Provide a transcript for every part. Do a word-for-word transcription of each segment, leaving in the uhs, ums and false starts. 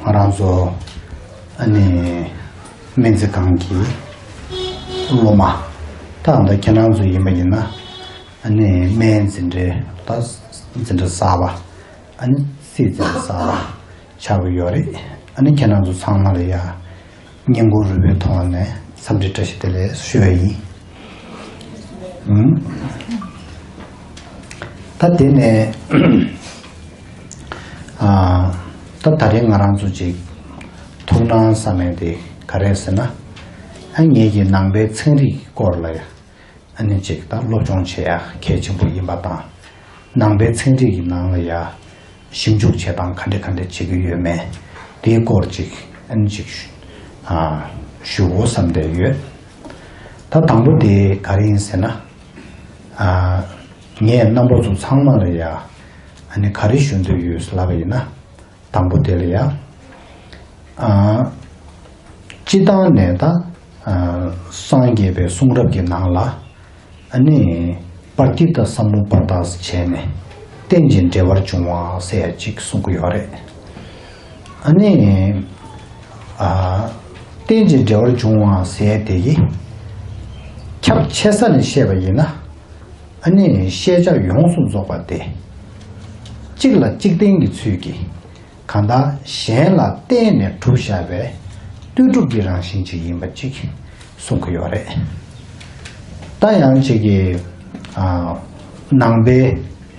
ང་རང་ཚོ་ཨ་ནི་སྨན་རྩིས་ཁང་གི་སློབ་མ། ད་ད་ཁྱེད་རང་ཚོ་ཡིན་པ་ཡིན་ན་ཨ་ནི་སྨན་འཛིན་གྲྭའི་ད་འཛིན་གྲྭ་གསར་པ། ཨ་ནི་སྲིད་འཛིན་གསར་པ་ཆགས་ཀྱི་ཡོད་རེད། ཨ་ནི་ཁྱེད་རང་ཚོ་ཚང་མ་ལ་ཡ་བསྙེན་བཀུར་རུས་པའི་ཐོག་ནས་འཚམས་འདྲི་བཀྲ་ཤིས་བདེ་ལེགས་ཞུ་བ་ཡིན། ཨུམ། ད་དེ་ནས་ཨ། ད་ད་རེས་ང་རང་ཚོ་ཅིག་ཐུགས་སྣང་བསམ་ཡས་དེ་ག་རེ་ཟེར་ན། ཨ་ངེད་ཀྱི་ནང་པའི་ཚན་རིག་སྐོར་ལ་ཡ། ཨ་ནི་ཅིག་ད་སློབ་སྦྱོང་བྱེད་ཡ་གལ་ཆེན་པོ་ཡིན་པ་དང་། ནང་པའི་ཚན་རིག་གི་ནང་ལ་ཡ་ཞིབ་འཇུག་བྱེད་སྟངས་ག་འདྲ་ག་འདྲ་བྱེད་ཀྱི་ཡོད་མེད་དེའི་སྐོར་ཅིག་ཨ་ནི་ཅིག་ཞུ་ཨ་ཞུ་འོ་བསམ་བསྡད་ཡོད། ད་དང་པོ་དེ་ག་རེ་ཡིན་ཟེར་ན། ཨ་ངས་རྣམ་པ་ཚོ་ཚང་མ་ལ་ཡ་ཨ་ནི་ག་རེ་ཞུ་འདོད་ཡོད་ལབ་པ་ཡིན་ན། དང་པོ་དེ་ལ་ཡ། ཨ། སྤྱི་བཏང་ནས་ད། ཨ། སངས་རྒྱས་པའི་གསུང་རབ་ཀྱི་ནང་ལ། ཨ་ནི། པྲ་ཏི་ཏ་སམ་བྷོ་ཊ་ཟེར་བྱས་ནས། རྟེན་ཅིང་འབྲེལ་བར་འབྱུང་བ་ཟེར་ཡ་གཅིག་གསུང་གི་ཡོད་རེད། ཨ་ནི། ཨ། རྟེན་ཅིང་འབྲེལ་བར་འབྱུང་བ་ཟེར་ཡ་དེ་གི། ཁྱབ་ཆེ་ས་ནས་བཤད་པ་ཡིན་ན། ཨ་ནི་ཤེས་བྱ་ཡོངས་སུ་རྫོགས་པ་སྟེ། གཅིག་ལ་གཅིག་བརྟེན་གྱི་ཚུལ་གྱིས། གང་ལྟར་གཞན་ལ་བརྟེན་ནས་གྲུབ་བཞག་པའི་ལྟོས་གྲུབ་ཀྱི་རང་བཞིན་ཅིག་ཡིན་པ་ཅིག་གསུང་གི་ཡོད་རེད། ད་ཡང་གཅིག་གིས། ཨ། ནང་པའི་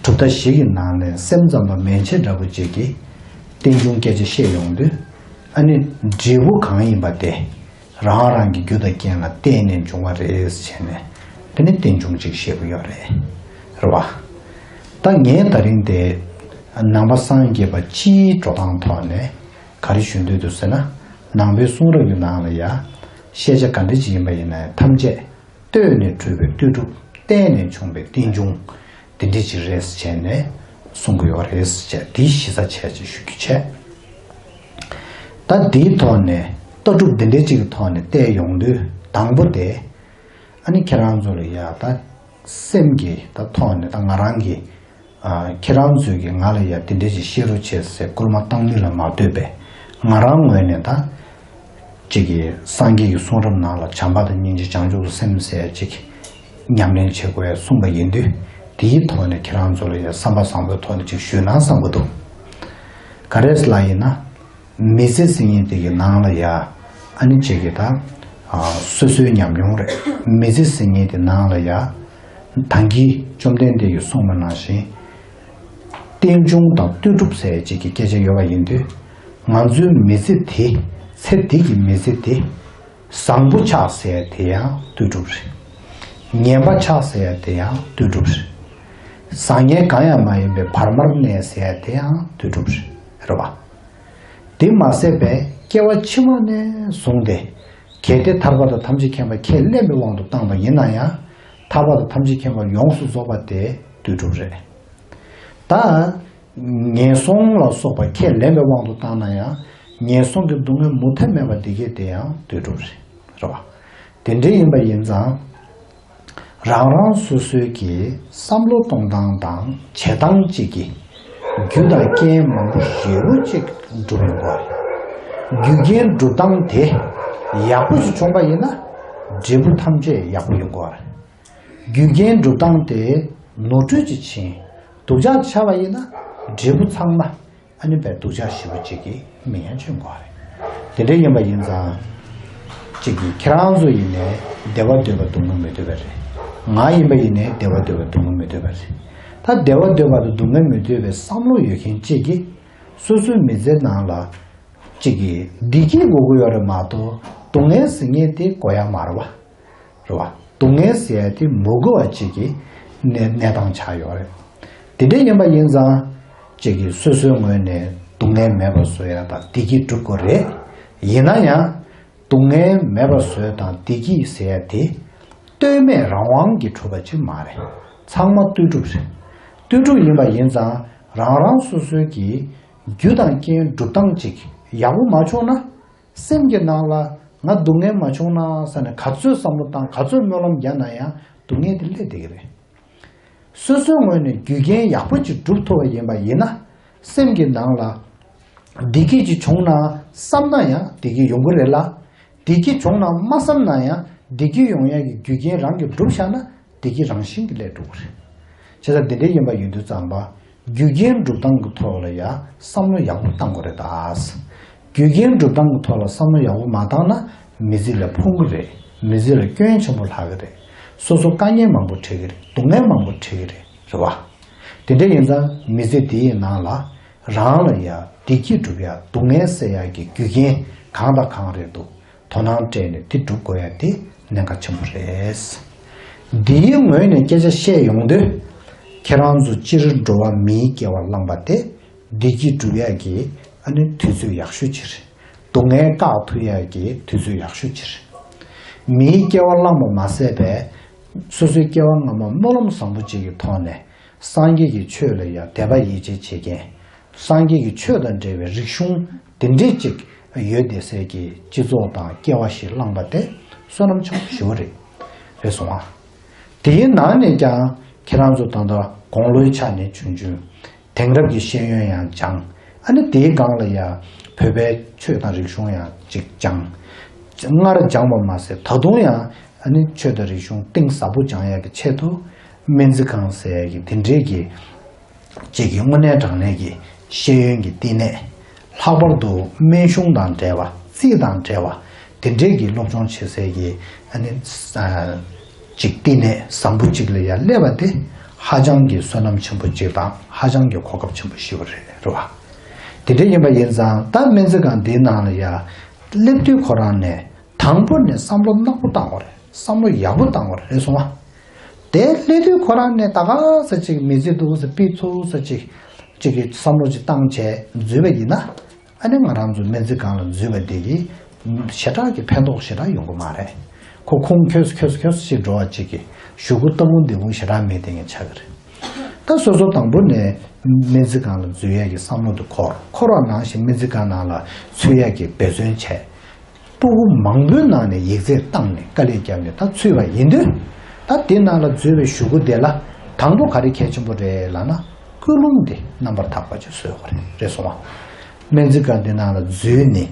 གྲུབ་མཐའ་བཞི་གི་ནང་ནས་སེམས་ཙམ་པ་མན་ཆད་འདྲ་པོ་ཅིག་གིས་རྟེན་འབྱུང་སྐད་ཆ་བཤད་ཡོང་དུས། ཨ་ནི་འབྲས་བུ་གང་ཡིན་པ་དེ། རང་རང་གི་རྒྱུ་དང་རྐྱེན་ལ་བརྟེན་ནས་འབྱུང་བ་རེད་ཟེར་ནས། དེ་ནི་རྟེན་འབྱུང་ཅིག་བཤད་ཀྱི་ཡོད་རེད། རེད་བ། ད་ངས་ད་རིང་དེ་ནང་པ་སངས་རྒྱས་པ་སྤྱིའི་འགྲོ་སྟངས་ཐོག་ནས་ག་རེ་ཞུ་འདོད་འདུག་ཟེར་ན། ནང་པའི་གསུང་རབ་ཀྱི་ནང་ལ་ཡ། ཤེས་བྱ་ག་འདྲ་ཅིག་ཡིན་པ་ཡིན་ན་ཐམས་ཅད་ལྟོས་ནས་གྲུབ་པའི་ལྟོས་གྲུབ། བརྟེན་ནས་བྱུང་བའི་རྟེན་འབྱུང་། དེ་འདྲ་ཅིག་རེད་ཟེར་བྱས་ནས་གསུང་གི་ཡོད་རེད་ཟེར་བྱས། དེའི་གཞི་རྩ་བྱས་ཅིག་ཞུ་རྒྱུ་བྱས། ད་དེའི་ཐོག་ནས་ལྟ་གྲུབ་འདི་འདྲའི་གཅིག་གི་ཐོག་ནས་བལྟས་ཡོང་དུས། དང་པོ་དེ། ཨ་ནི་ཁྱེད་རང་ཚོ་ལ་ཡ་ད་སེམས་ཀྱི་ད་ཐོག་ནས། ད་ང་རང་གི། ཨ། ཁྱེད་རང་ཚོས་ཀྱི་ང་ལ་ཡ་དེ་འདྲའི་ཅིག་བཤད་རོགས་བྱེད་ཟེར་སྐུལ་མ་བཏང་མིན་ལ་མ་ལྟོས་པའི། ང་རང་ངོས་ནས་ད། གཅིག་གིས་སངས་རྒྱས་ཀྱི་གསུང་རབ་ནང་ལ་བྱམས་པ་དང་སྙིང་རྗེ་བྱང་ཆུབ་ཏུ་སེམས་ཟེར་གཅིག་ཉམས་ལེན་བྱེད་དགོས་གསུངས་པ་ཡིན་དུས། དེའི་ཐོག་ནས་ཁྱེད་རང་ཚོ་ལ་ཡ་བསམ་པ་བཟང་པོའི་ཐོག་ནས་གཅིག་ཞུས་ན་བསམ་གྱི་འདུག་ག་རེ་ལབ་ཡིན་ན། མི་ཚེ་ཟེར་མཁན་དེ་གི་ནང་ལ་ཡ། ཨ་ནི་གཅིག་གིས་ད། ཨ། སོ་སོའི་ཉམས་མྱོང་རེད། མི་ཚེ་ཟེར་མཁན་དེ་ནང་ལ་ཡ། ད་གིན་བཅོམ་ལྡན་འདས་ཀྱིས་གསུངས་པ་ནང་བཞིན། རྟེན་འབྱུང་དང་ལྟོས་གྲུབ་ཟེར་གཅིག་གི་སྐད་ཆ་ཡོད་པ་ཡིན་དུས། ང་ཚོའི་མི་ཚེ་དེ། ཚེ་འདི་གི་མི་ཚེ་དེ། བཟང་པོ་ཆགས་ཟེར་ཡ་དེ་ཡང་ལྟོས་གྲུབ་རེད། ངན་པ་ཆགས་ཟེར་ཡ་དེ་ཡང་ལྟོས་གྲུབ་རེད། བཟང་ངན་གང་ཡང་མ་ཡིན་པའི་བར་མར་གནས་ཟེར་ཡ་དེ་ཡང་ལྟོས་གྲུབ་རེད། རེད་བ། དེ་མ་ཟད་པའི་སྐྱེ་བ་ཕྱི་མ་ནས་བཟུང་སྟེ། གལ་ཏེ་ཐར་པ་དང་ཐམས་ཅད་མཁྱེན་པ་ཁས་ལེན་པའི་དབང་དུ་བཏང་པ་ཡིན་ན་ཡང་། ཐར་པ་དང་ཐམས་ཅད་མཁྱེན་པ་ཡོངས་སུ་རྫོགས་པ་དེ་ལྟོས་གྲུབ་རེད། ད། ངན་སོང་ལ་སོགས་པ་ཁས་ལེན་པའི་དབང་དུ་བཏང་ན་ཡང་། ངན་སོང་གི་སྡུག་བསྔལ་མུ་མཐའ་མེད་པ་འདི་གས་དེ་ཡང་ལྟོས་གྲུབ་རེད། རེད་བ། དེ་འདྲ་ཡིན་པ་ཡིན་ཙང་། རང་རང་སོ་སོའི་གི་བསམ་བློ་གཏོང་སྟངས་དང་བྱེད་སྟངས་གཅིག་གིས། རྒྱུ་དང་རྐྱེན་མང་པོ་ཞེ་པོ་ཅིག་འགྲུབ་ཡོང་གི་རེད། རྒྱུ་རྐྱེན་འགྲུབ་སྟངས་དེ་ཡག་པོ་ཞིག་བྱུང་པ་ཡིན་ན། འབྲས་བུ་ཐམས་ཅད་ཡག་པོ་ཡོང་གི་རེད། རྒྱུ་རྐྱེན་འགྲུབ་སྟངས་དེ་ནོར་འཁྲུལ་ཅིག་ཕྱིན། སྡུག་ཅག་ཆགས་པ་ཡིན་ན། འབྲས་བུ་ཚང་མ་ཨ་ནི་བས་སྡུག་ཅག་ཞེ་པོ་ཅིག་གི་མིང་ཡང་བྱོན་དགོས་རེད། དེ་འདྲ་ཡིན་པ་ཡིན་ཙང་། གཅིག་གིས་ཁྱེད་རང་ཚོ་ཡིན་ནའི་བདེ་བ་འདོད་པ་སྡུག་བསྔལ་མི་འདོད་པ་རེད། ང་ཡིན་པ་ཡིན་ནའི་བདེ་བ་འདོད་པ་སྡུག་བསྔལ་མི་འདོད་པ་རེད། ད་བདེ་བ་འདོད་པ་དང་སྡུག་བསྔལ་མི་འདོད་པའི་བསམ་བློ་ཡོད་མཁན་གཅིག་གིས། སོ་སོའི་མི་ཚེ་ནང་ལ། གཅིག་གིས་བདེ་སྐྱིད་དགོས་ཀྱི་ཡོད་རེད་མ་གཏོགས། སྡུག་བསྔལ་ཟེར་མཁན་དེ་དགོས་ཡ་མ་རེད་བ། རེད་བ། སྡུག་བསྔལ་ཟེར་ཡ་དེ་མི་དགོས་པ་ཅིག་གི་གནས་གནས་སྟངས་ཆགས་ཡོད་རེད། དེ་འདྲ་ཡིན་པ་ཡིན་ཙང་། གཅིག་གིས་སོ་སོའི་ངོས་ནས་སྡུག་བསྔལ་མེད་པ་བཟོ་ཡ་དང་བདེ་སྐྱིད་སྒྲུབ་དགོས་རེད། ཡིན་ན་ཡང་། སྡུག་བསྔལ་མེད་པ་བཟོ་ཡ་དང་བདེ་སྐྱིད་ཟེར་ཡ་དེ། ལྟོས་མེད་རང་དབང་གིས་གྲུབ་པ་ཅིག་མ་རེད། ཚང་མ་ལྟོས་གྲུབ་རེད། ལྟོས་གྲུབ་ཡིན་པ་ཡིན་ཙང་། རང་རང་སོ་སོའི་གི་རྒྱུ་དང་རྐྱེན་སྒྲུབ་སྟངས་ཅིག་ཡག་པོ་མ་བྱུང་ན། སེམས་ཀྱི་ནང་ལ་ང་སྡུག་བསྔལ་མ་བྱུང་ན་ཟེར་ནས་ག་ཚོད་བསམ་བློ་བཏང་། ག་ཚོད་སྨོན་ལམ་རྒྱག་ན་ཡང་སྡུག་བསྔལ་དེ་སླེབས་བསྡད་ཀྱི་རེད། སོ་སོའི་ངོས་ནས་རྒྱུ་རྐྱེན་ཡག་པོ་ཅིག་སྒྲུབ་ཐུབ་པ་ཡིན་པ་ཡིན་ན། སེམས་ཀྱི་ནང་ལ་ བདེ་སྐྱིད་ཅིག་བྱུང་ན་བསམ་ན་ཡང་བདེ་སྐྱིད་ཡོང་གི་རེད་ལ། བདེ་སྐྱིད་བྱུང་ན་མ་བསམ་ན་ཡང་བདེ་སྐྱིད་ཡོང་ཡག་གི་རྒྱུ་རྐྱེན་རང་གིས་བསྒྲུབས་བཞག་ན་བདེ་སྐྱིད་རང་བཞིན་གྱིས་སླེབས་འགྲོ་གི་རེད། བྱས་ཙང་འདི་འདྲ་ཡིན་པ་ཡིན་དུས་ཙམ་པ། རྒྱུ་རྐྱེན་སྒྲུབ་སྟངས་ཀྱི་ཐོག་ལ་ཡང་བསམ་བློ་ཡག་པོ་བཏང་དགོས་རེད་ད། རྒྱུ་རྐྱེན་སྒྲུབ་སྟངས་ཀྱི་ཐོག་ལ་བསམ་བློ་ཡག་པོ་མ་བཏང་ན་མི་ཚེ་ལ་ཕུང་གི་རེད། མི་ཚེ་ལ་སྐྱོན་ཆེན་པོ་ལྷག་གི་རེད། སོ་སོ་དཀའ་ངལ་མང་པོ་འཕྲད་ཀྱི་རེད། སྡུག་བསྔལ་མང་པོ་འཕྲད་ཀྱི་རེད། རེད་བ། དེ་འདྲ་ཡིན་ཙང་མི་ཚེ་འདིའི་ནང་ལ་རང་ལ་ཡང་བདེ་སྐྱིད་སྒྲུབ་ཡག་སྡུག་བསྔལ་སེལ་ཡག་གི་རྒྱུ་རྐྱེན་གང་དང་གང་རེད་འདུག་དོ་སྣང་སྤྲད་ནས་དེ་སྒྲུབ་དགོས་ཡ་དེ་གནད་འགག་ཆེན་པོ་རེད། འདིའི་ངོས་ནས་སྐད་ཆ་བཤད་ཡོང་དུས། ཁྱེད་རང་ཚོ་སྤྱིར་འགྲོ་བ་མིའི་སྐྱེ་བ་བླངས་པ་དེ་བདེ་སྐྱིད་སྒྲུབ་ཡག་གི་ཨ་ནི་དུས་ཚོད་ཡག་ཤོས་ཅིག་རེད། སྡུག་བསྔལ་བཀག་ཐུབ་ཡག་གི་དུས་ཚོད་ཡག་ཤོས་ཅིག་རེད། མིའི་སྐྱེ་བ་བླངས་པ་མ་ཟད་པས། སོ་སོའི་སྐྱེ་བ་སྔ་མ་སྨོན་ལམ་བཟང་པོ་ཅིག་གི་ཐོག་ནས། སངས་རྒྱས་ཀྱི་ཆོས་ལ་ཡང་དད་པ་ཡིད་ཆེས་བྱེད་མཁན། སངས་རྒྱས་ཀྱི་ཆོས་དང་འབྲེལ་བའི་རིག་གཞུང་དེ་འདྲས་ཅིག་ཡོད་བསྡད་སའི་གི་སྤྱི་ཚོགས་དང་སྐྱེ་བ་ཞིག་བླངས་པ་དེ་བསོད་ནམས་ཆེན་པོ་ཞེ་པོ་རེད། རེད་སོང་ཨ། དེའི་ནང་ནས་ཀྱང་ཁྱེད་རང་ཚོ་ད་ལྟ་དགུང་ལོའི་ཆ་ནས་ཆུང་ཆུང་། དེང་རབས་ཀྱི་ཤེས་ཡོན་ཡང་སྦྱངས། ཨ་ནི་དེའི་སྒང་ལ་ཡང་བོད་པའི་ཆོས་དང་རིག་གཞུང་ཡང་ཅིག་སྦྱངས། སྔར་སྦྱངས་པ་མ་ཟད་ད་དུང་ཡང་ཨ་ནི་ཆོས་དང་རིག་གཞུང་གཏིང་ཟབ་པོ་སྦྱང་ཡག་གི་ཆེད་དུ་སྨན་རྩིས་ཁང་ཟེར་ཡག་གི་དེ་འདྲའི་གི་ཅིག་གི་དངོས་གནས་དྲང་གནས་ཀྱི་ཤེས་ཡོན་གྱི་བསྟི་གནས། ལྷག་པར་དུ་སྨན་གཞུང་དང་འབྲེལ་བ་རྩིས་དང་འབྲེལ་བ་དེ་འདྲའི་གི་སློབ་སྦྱོང་བྱེད་སའི་གི་ཨ་ནི་ས་ཅིག་བསྟི་གནས་བཟང་པོ་ཅིག་ལ་ཡར་སླེབས་པ་དེ་ཧ་ཅང་གི་བསོད་ནམས་ཆེན་པོ་ཅིག་དང་ཧ་ཅང་གི་གོ་སྐབས་ཆེན་པོ་ཞིག་རེད་རེད་བ། དེ་འདྲ་ཡིན་པ་ཡིན་ཙང་ད་སྨན་རྩིས་ཁང་འདིའི་ནང་ལ་ཡར་སླེབས་དུས་ཁོ་རང་ནས་དང་པོ་ནས་བསམ་བློ་ནག་པོ་བཏང་བ་རེད། བསམ་བློ་ཡག་པོ་བཏང་བ་རེད་སོང་བ། དེ་སླེབས་དུས་ཁོ་རང་ནས་ད་ག་ས་ཅིག་མི་ཚེ་འདུག་ས་པི་ཚུགས་ས་ཅིག་ཅིག་གི་བསམ་བློ་ཅིག་བཏང་བྱས་འཛུལ་བ་ཡིན་ན། ཨ་ནི་ང་རང་ཚོ་སྨན་རྩིས་ཁང་ལ་འཛུལ་བ་དེ་གིས་ཞེ་དྲག་གི་ཕན་ཐོགས་ཞེ་དྲག་ཡོང་གི་མ་རེད། ཁོ་ཁོང་ཁྱོད་སུ་ཁྱོད་སུ་ཁྱོད་སུ་ཞིག་འགྲོ་བ་ཅིག་གིས་གཞུག་གུ་སྟ་གོན་འདི་གུང་ཞེ་དྲག་མེད་དེ་ངས་ཆགས་ཀྱི་རེད། ད་སོ་སོ་དང་པོ་ནས་སྨན་རྩིས་ཁང་ལ་འཛུལ་ཡས་ཀྱི་བསམ་བློ་དེ་འཁོར་འཁོར་བ་ནང་བཞིན་སྨན་རྩིས་ཁང་ནང་ལ་ཚུད་ཡས་ཀྱི་འབད་བརྩོན་བྱས། སྤུ་གུ་མང་པོའི་ནང་ནས་ཡིག་ཚད་བཏང་ནས་དཀའ་ལས་བརྒྱབ་ནས་ད་ཚུད་པ་ཡིན་དུས། ད་དེ་ནང་ལ་འཛུལ་བའི་གཞུག་གུ་དེ་ལ་དང་པོ་ག་རེ་གལ་ཆེན་པོ་རེད་ལབ་ན་ཀུན་སློང་དེ་རྣམ་པར་དག་པ་ཅིག་བཟོ་དགོས་རེད། རེད་སོང་བ། སྨན་རྩིས་ཁང་དེ་ནང་ལ་འཛུལ་ནས་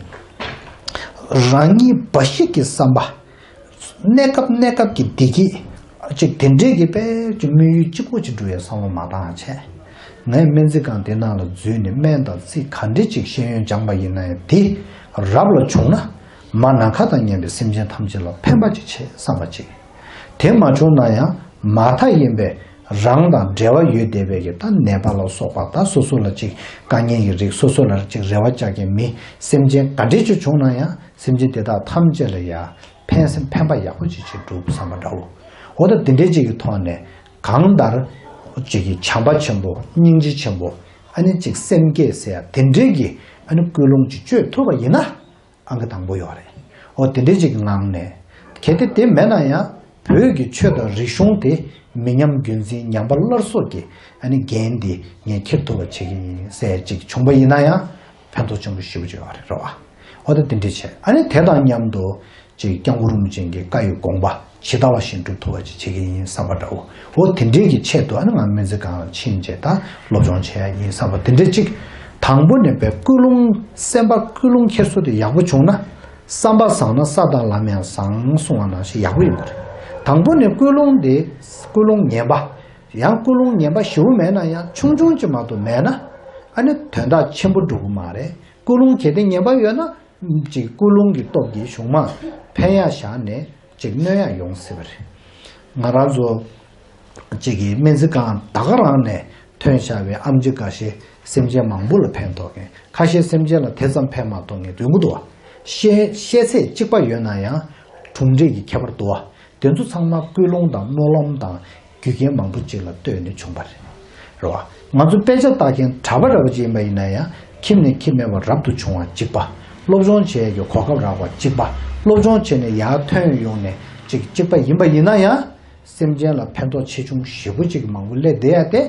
རང་ཉིད་འབའ་ཞིག་གི་བསམ་པ། གནས་སྐབས་གནས་སྐབས་ཀྱི་བདེ་སྐྱིད་ཅིག་དེ་འདྲས་ཀྱི་དཔེ་ཅིག་དམིགས་ཡུལ་གཅིག་པོ་ཅིག་འགྲུབ་ཡའི་བསམ་བློ་མ་བཏང་བྱས། ངས་སྨན་རྩིས་ཁང་དེ་ནང་ལ་འཛུལ་ནས་སྨན་དང་རྩིས་ག་འདྲས་ཅིག་ཤེས་ཡོན་སྦྱངས་པ་ཡིན་ན་ཡང་དེ་རབ་ལ་བྱུང་ན་མ་ནམ་མཁའ་དང་མཉམ་པའི་སེམས་ཅན་ཐམས་ཅད་ལ་ཕན་པ་ཅིག་བྱེད་བསམ་པ་ཅིག་དེ་མ་བྱུང་ན་ཡང་མ་མཐའ་ཡིན་པའི་རང་དང་འབྲེལ་བ་ཡོད་བསྡད་པའི་གི་ད་ནད་པ་ལ་སོགས་པ་ད་སོ་སོ་ལ་ཅིག་དཀའ་ངལ་གྱི་རིགས་སོ་སོ་ལ་ཅིག་རེ་བ་བཅག་མཁན་མི་སེམས་ཅན་ག་འདྲས་ཅིག་བྱུང་ན་ཡང་སེམས་ཅན་དེ་དག་ཐམས་ཅད་ལ་ཡང་ཕན་སེམས་ཕན་པ་ཡག་པོ་ཅིག་ཅིག་སྒྲུབ་བསམ་པ་འདྲ་བོ། འོ་ད་དེ་འདྲའི་ཅིག་གི་ཐོག་ནས་གང་ལྟར་ཅིག་གི་བྱམས་པ་ཆེན་པོ་སྙིང་རྗེ་ཆེན་པོ་ཨ་ནི་ཅིག་སེམས་བསྐྱེད་ཟེར་ཡ་དེ་འདྲའི་གི་ཨ་ནི་ཀུན་སློང་ཅིག་སྤྱོད་ཐུབ་པ་ཡིན་ན་ཨང་ཀི་དང་པོ་ཡོད་རེད། འོ་དེ་འདྲའི་ཅིག་གི་ངང་ནས་གལ་ཏེ་དེ་མེད་ན་ཡང་བོད་ཀྱི་ཆོས་དང་རིག་གཞུང་དེ་མི་ཉམས་རྒྱུན་འཛིན་ཉམས་པ་སླར་གསོ་གི་ཨ་ནི་འགན་དེ་ངས་འཁྱེར་ཐུབ་པ་བྱེད་ཀྱི་ཡིན་ཟེར་ཅིག་བྱུང་པ་ཡིན་ན་ཡང་ཕན་ཐོགས་ཆེན་པོ་ཞེ་པོ་ཅིག་ཡོད་རེད་རེད་བ། འོ་ད་དེ་འདྲ་བྱས་ཨ་ནི་དེ་དང་མཉམ་དུ་ཅིག་སྐྱབས་མགོན་རིན་པོ་ཆེ་གི་བཀའ་ཡི་དགོངས་པ་ཇི་ལྟ་བ་བཞིན་སྒྲུབ་ཐུབ་པ་ཅིག་བྱེད་ཀྱི་ཡིན་བསམ་པ་འདྲ་བོ། འོ་དེ་འདྲའི་གི་ཆེད་དུ་ཨ་ནི་ང་སྨན་རྩིས་ཁང་ལ་ཕྱིན་བྱས་ད་སློབ་སྦྱོང་བྱེད་ཡ་ཡིན་བསམ་པ་དེ་འདྲ་ཅིག་དང་པོ་ནས་པའི་ཀུན་སློང་སེམས་པ་ཀུན་སློང་འཁྱེར་སོ་དེ་ཡག་པོ་བྱུང་ན་བསམ་པ་བཟང་ན་ས་དང་ལམ་ཡང་བཟང་གསུང་བ་ནང་བཞིན་ཡག་པོ་ཡིན་པ་རེད། དང་པོ་ནས་ཀུན་སློང་དེ་ཀུན་སློང་ངན་པ་ཡང་ཀུན་སློང་ངན་པ་ཞེ་པོ་མེད་ན་ཡང་ཆུང་ཆུང་ཅིག་མ་གཏོགས་མེད་ན་ཨ་ནི་དོན་དག་ཆེན་པོ་འགྲུབ་ཀྱི་མ་རེད། ཀུན་སློང་གལ་ཏེ་ངན་པ་ཡོད་ན། ཅིག་ཀུན་སློང་གི་སྟོབས་ཀྱིས་གཞུང་མང་ཕན་ཡག་བཞག་ནས་ཅིག་གནོད་ཡག་ཡོང་སྲིད་པ་རེད། ང་རང་ཚོ་ཅིག་གི་སྨན་རྩིས་ཁང་ད་ག་རང་ནས་ཐོན་བཞག་པའི་ཨེམ་ཆི་འགའ་ཤས་སེམས་ཅན་མང་པོ་ལ་ཕན་ཐོགས་མཁན་ཁ་ཤས་སེམས་ཅན་ལ་དེ་ཙམ་ཕན་མ་ཐོགས་མཁན་ཡོང་གི་འདུག་བ། ཤེས་ཤེས་ཚད་གཅིག་པ་ཡོད་ན་ཡང་གྲུབ་འབྲས་ཀྱི་ཁྱད་པར་འདུག་བ། དེ་ཚོ་ཚང་མ་ཀུན་སློང་དང་སྨོན་ལམ་དང་རྒྱུ་རྐྱེན་མང་པོ་ཅིག་ལ་ལྟོས་ནས་བྱུང་བ་རེད། རེད་བ། ང་ཚོ་དཔེ་ཆ་ལྟ་མཁན་གྲྭ་པ་ར་བ་ཅིག་ཡིན་པ་ཡིན་ན་ཡང་ཁྱིམ་ནས་ཁྱིམ་མེད་པར་རབ་ཏུ་བྱུང་བ་གཅིག་པ། སློབ་སྦྱོང་བྱེད་ཡས་ཀྱི་གོ་སྐབས་རག་པ་གཅིག་པ། སློབ་སྦྱོང་བྱས་ནས་ཡར་ཐོན་ཡོང་ནས་ཅིག་གཅིག་པ་ཡིན་པ་ཡིན་ན་ཡང་སེམས་ཅན་ལ་ཕན་ཐོགས་ཆེ་ཆུང་ཞེ་པོ་ཅིག་མང་པོ་སླེབས་བསྡད་ཡ་དེ་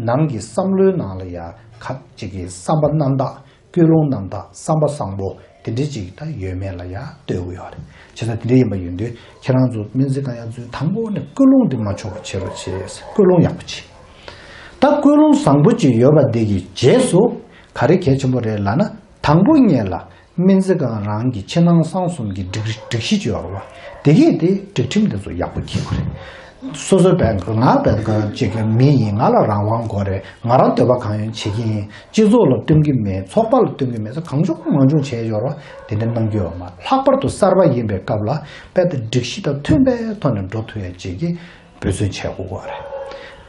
ནང་གི་བསམ་བློའི་ནང་ལ་ཡ་ཁ་ཅིག་གི་བསམ་པ་རྣམ་དག་ཀུན་སློང་རྣམ་དག་བསམ་པ་བཟང་པོ་དེ་འདྲ་ཅིག་ད་ཡོད་མེད་ལ་ཡང་ལྟོས་དགོས་ཡོད་རེད། བྱས་ཙང་དེ་འདྲ་ཡིན་པ་ཡིན་དུས་ཁྱེད་རང་ཚོ་སྨན་རྩིས་ཁང་ཡར་འཛུལ་དང་པོ་ནས་ཀུན་སློང་འདི་མ་ཆོག་པ་བྱེད་རོགས་བྱེད། ཀུན་སློང་ཡག་པོ་བྱེད། ད་ཀུན་སློང་བཟང་པོ་ཅིག་ཡོད་པ་འདི་གི་རྗེས་སུ་ག་རེ་གལ་ཆེན་པོ་རེད་ལབ་ན་ དང་པོ་ཉིད་ལ་སྨན་རྩིས་ཁང་རང་གི་ཕྱི་ནང་གསང་གསུམ་གྱི་སྒྲིག་སྒྲིག་གཞི་ཅིག་ཡོད་རེད་བ། དེ་གས་དེ་སྒྲིག་ཁྲིམས་དེ་ཚོ་ཡག་པོ་འཁྱེར་དགོས་རེད། སོ་སོའི་བན་ང་བན་ག་ཅིག་གི་མི་ཡིན། ང་ལ་རང་དབང་དགོས་རེད། ང་རང་འདོད་པ་གང་ཡོད་བྱེད་ཀྱི་ཡིན། སྤྱི་ཚོགས་ལ་བསྟུན་གྱི་མེད། ཚོགས་པ་ལ་བསྟུན་གྱི་མེད་ཟེར་གང་བྱུང་མང་བྱུང་བྱས་ཡོད་རེད་བ། དེ་འདྲ་གནང་རྒྱུ་ཡོད་མ་རེད། ལྷག་པར་དུ་གསར་པ་ཡིན་པའི་སྐབས་ལ་དཔེ་དེ་སྒྲིག་གཞི་དང་མཐུན་པའི་ཐོག་ནས་འགྲོ་ཐུབ་ཡ་ཅིག་གི་འབད་བརྩོན་བྱེད་དགོས་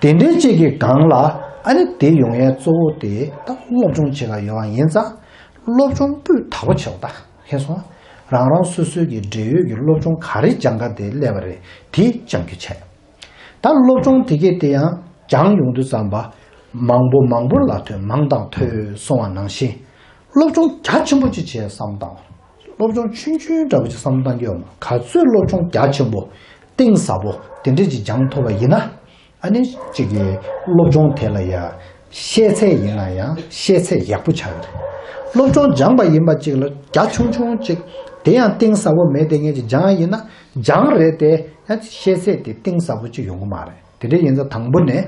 པ་རེད། དེ་འདྲའི་ཅིག་གི་སྒང་ལ་ཨ་ནི་དེ་ཡོང་ཡའི་གཙོ་བོ་དེ་ད་སློབ་སྦྱོང་བྱེད་ག་ཡོང་བ་ཡིན་ཙང་། སློབ་སྦྱོང་སྤུས་དག་པོ་བྱེད་དགོས། ད་ཧེ་སོང་། རང་རང་སོ་སོའི་གི་འབྲེལ་ཡོད་ཀྱི་སློབ་སྦྱོང་ག་རེ་སྦྱང་ག་དེ་སླེབས་པ་རེད། དེ་སྦྱང་རྒྱུ་བྱས། ད་སློབ་སྦྱོང་དེ་གས་དེ་ཡང་སྦྱང་ཡོང་དུས་ཙམ་པ། མང་པོ་མང་པོ་ལ་ཐོས། མང་དང་ཐོས་གསུང་བ་ནང་བཞིན། སློབ་སྦྱོང་རྒྱ་ཆེན་པོ་ཅིག་བྱས་བསམ་བཏང་། སློབ་སྦྱོང་ཆུང་ཆུང་འདྲ་པོ་ཅིག་བསམ་བཏང་གི་ཡོད་མ། ག་ཚོད་སློབ་སྦྱོང་རྒྱ་ཆེན་པོ་གཏིང་ཟབ་པོ་དེ་འདྲ་ཅིག་སྦྱང་ཐུབ་པ་ཡིན་ན། ཨ་ནི་གཅིག་གི་སློབ་སྦྱོང་དེ་ལ་ཡ་ཤེས་ཚད་ཡིན་ན་ཡང་ཤེས་ཚད་ཡག་པོ་ཆགས་ཀྱི་རེད། སློབ་སྦྱོང་སྦྱངས་པ་ཡིན་པ་གཅིག་ལ་རྒྱ་ཆུང་ཆུང་གཅིག་དེ་ཡང་གཏིང་ཟབ་པོ་མེད་དེ་ངས་ཅིག་སྦྱངས་ཡིན་ན་སྦྱངས་རེད་དེ། ཡང་ཤེས་ཚད་དེ་གཏིང་ཟབ་པོ་ཅིག་ཡོང་གི་མ་རེད། དེ་འདྲ་ཡིན་ཙང་དང་པོ་ནས་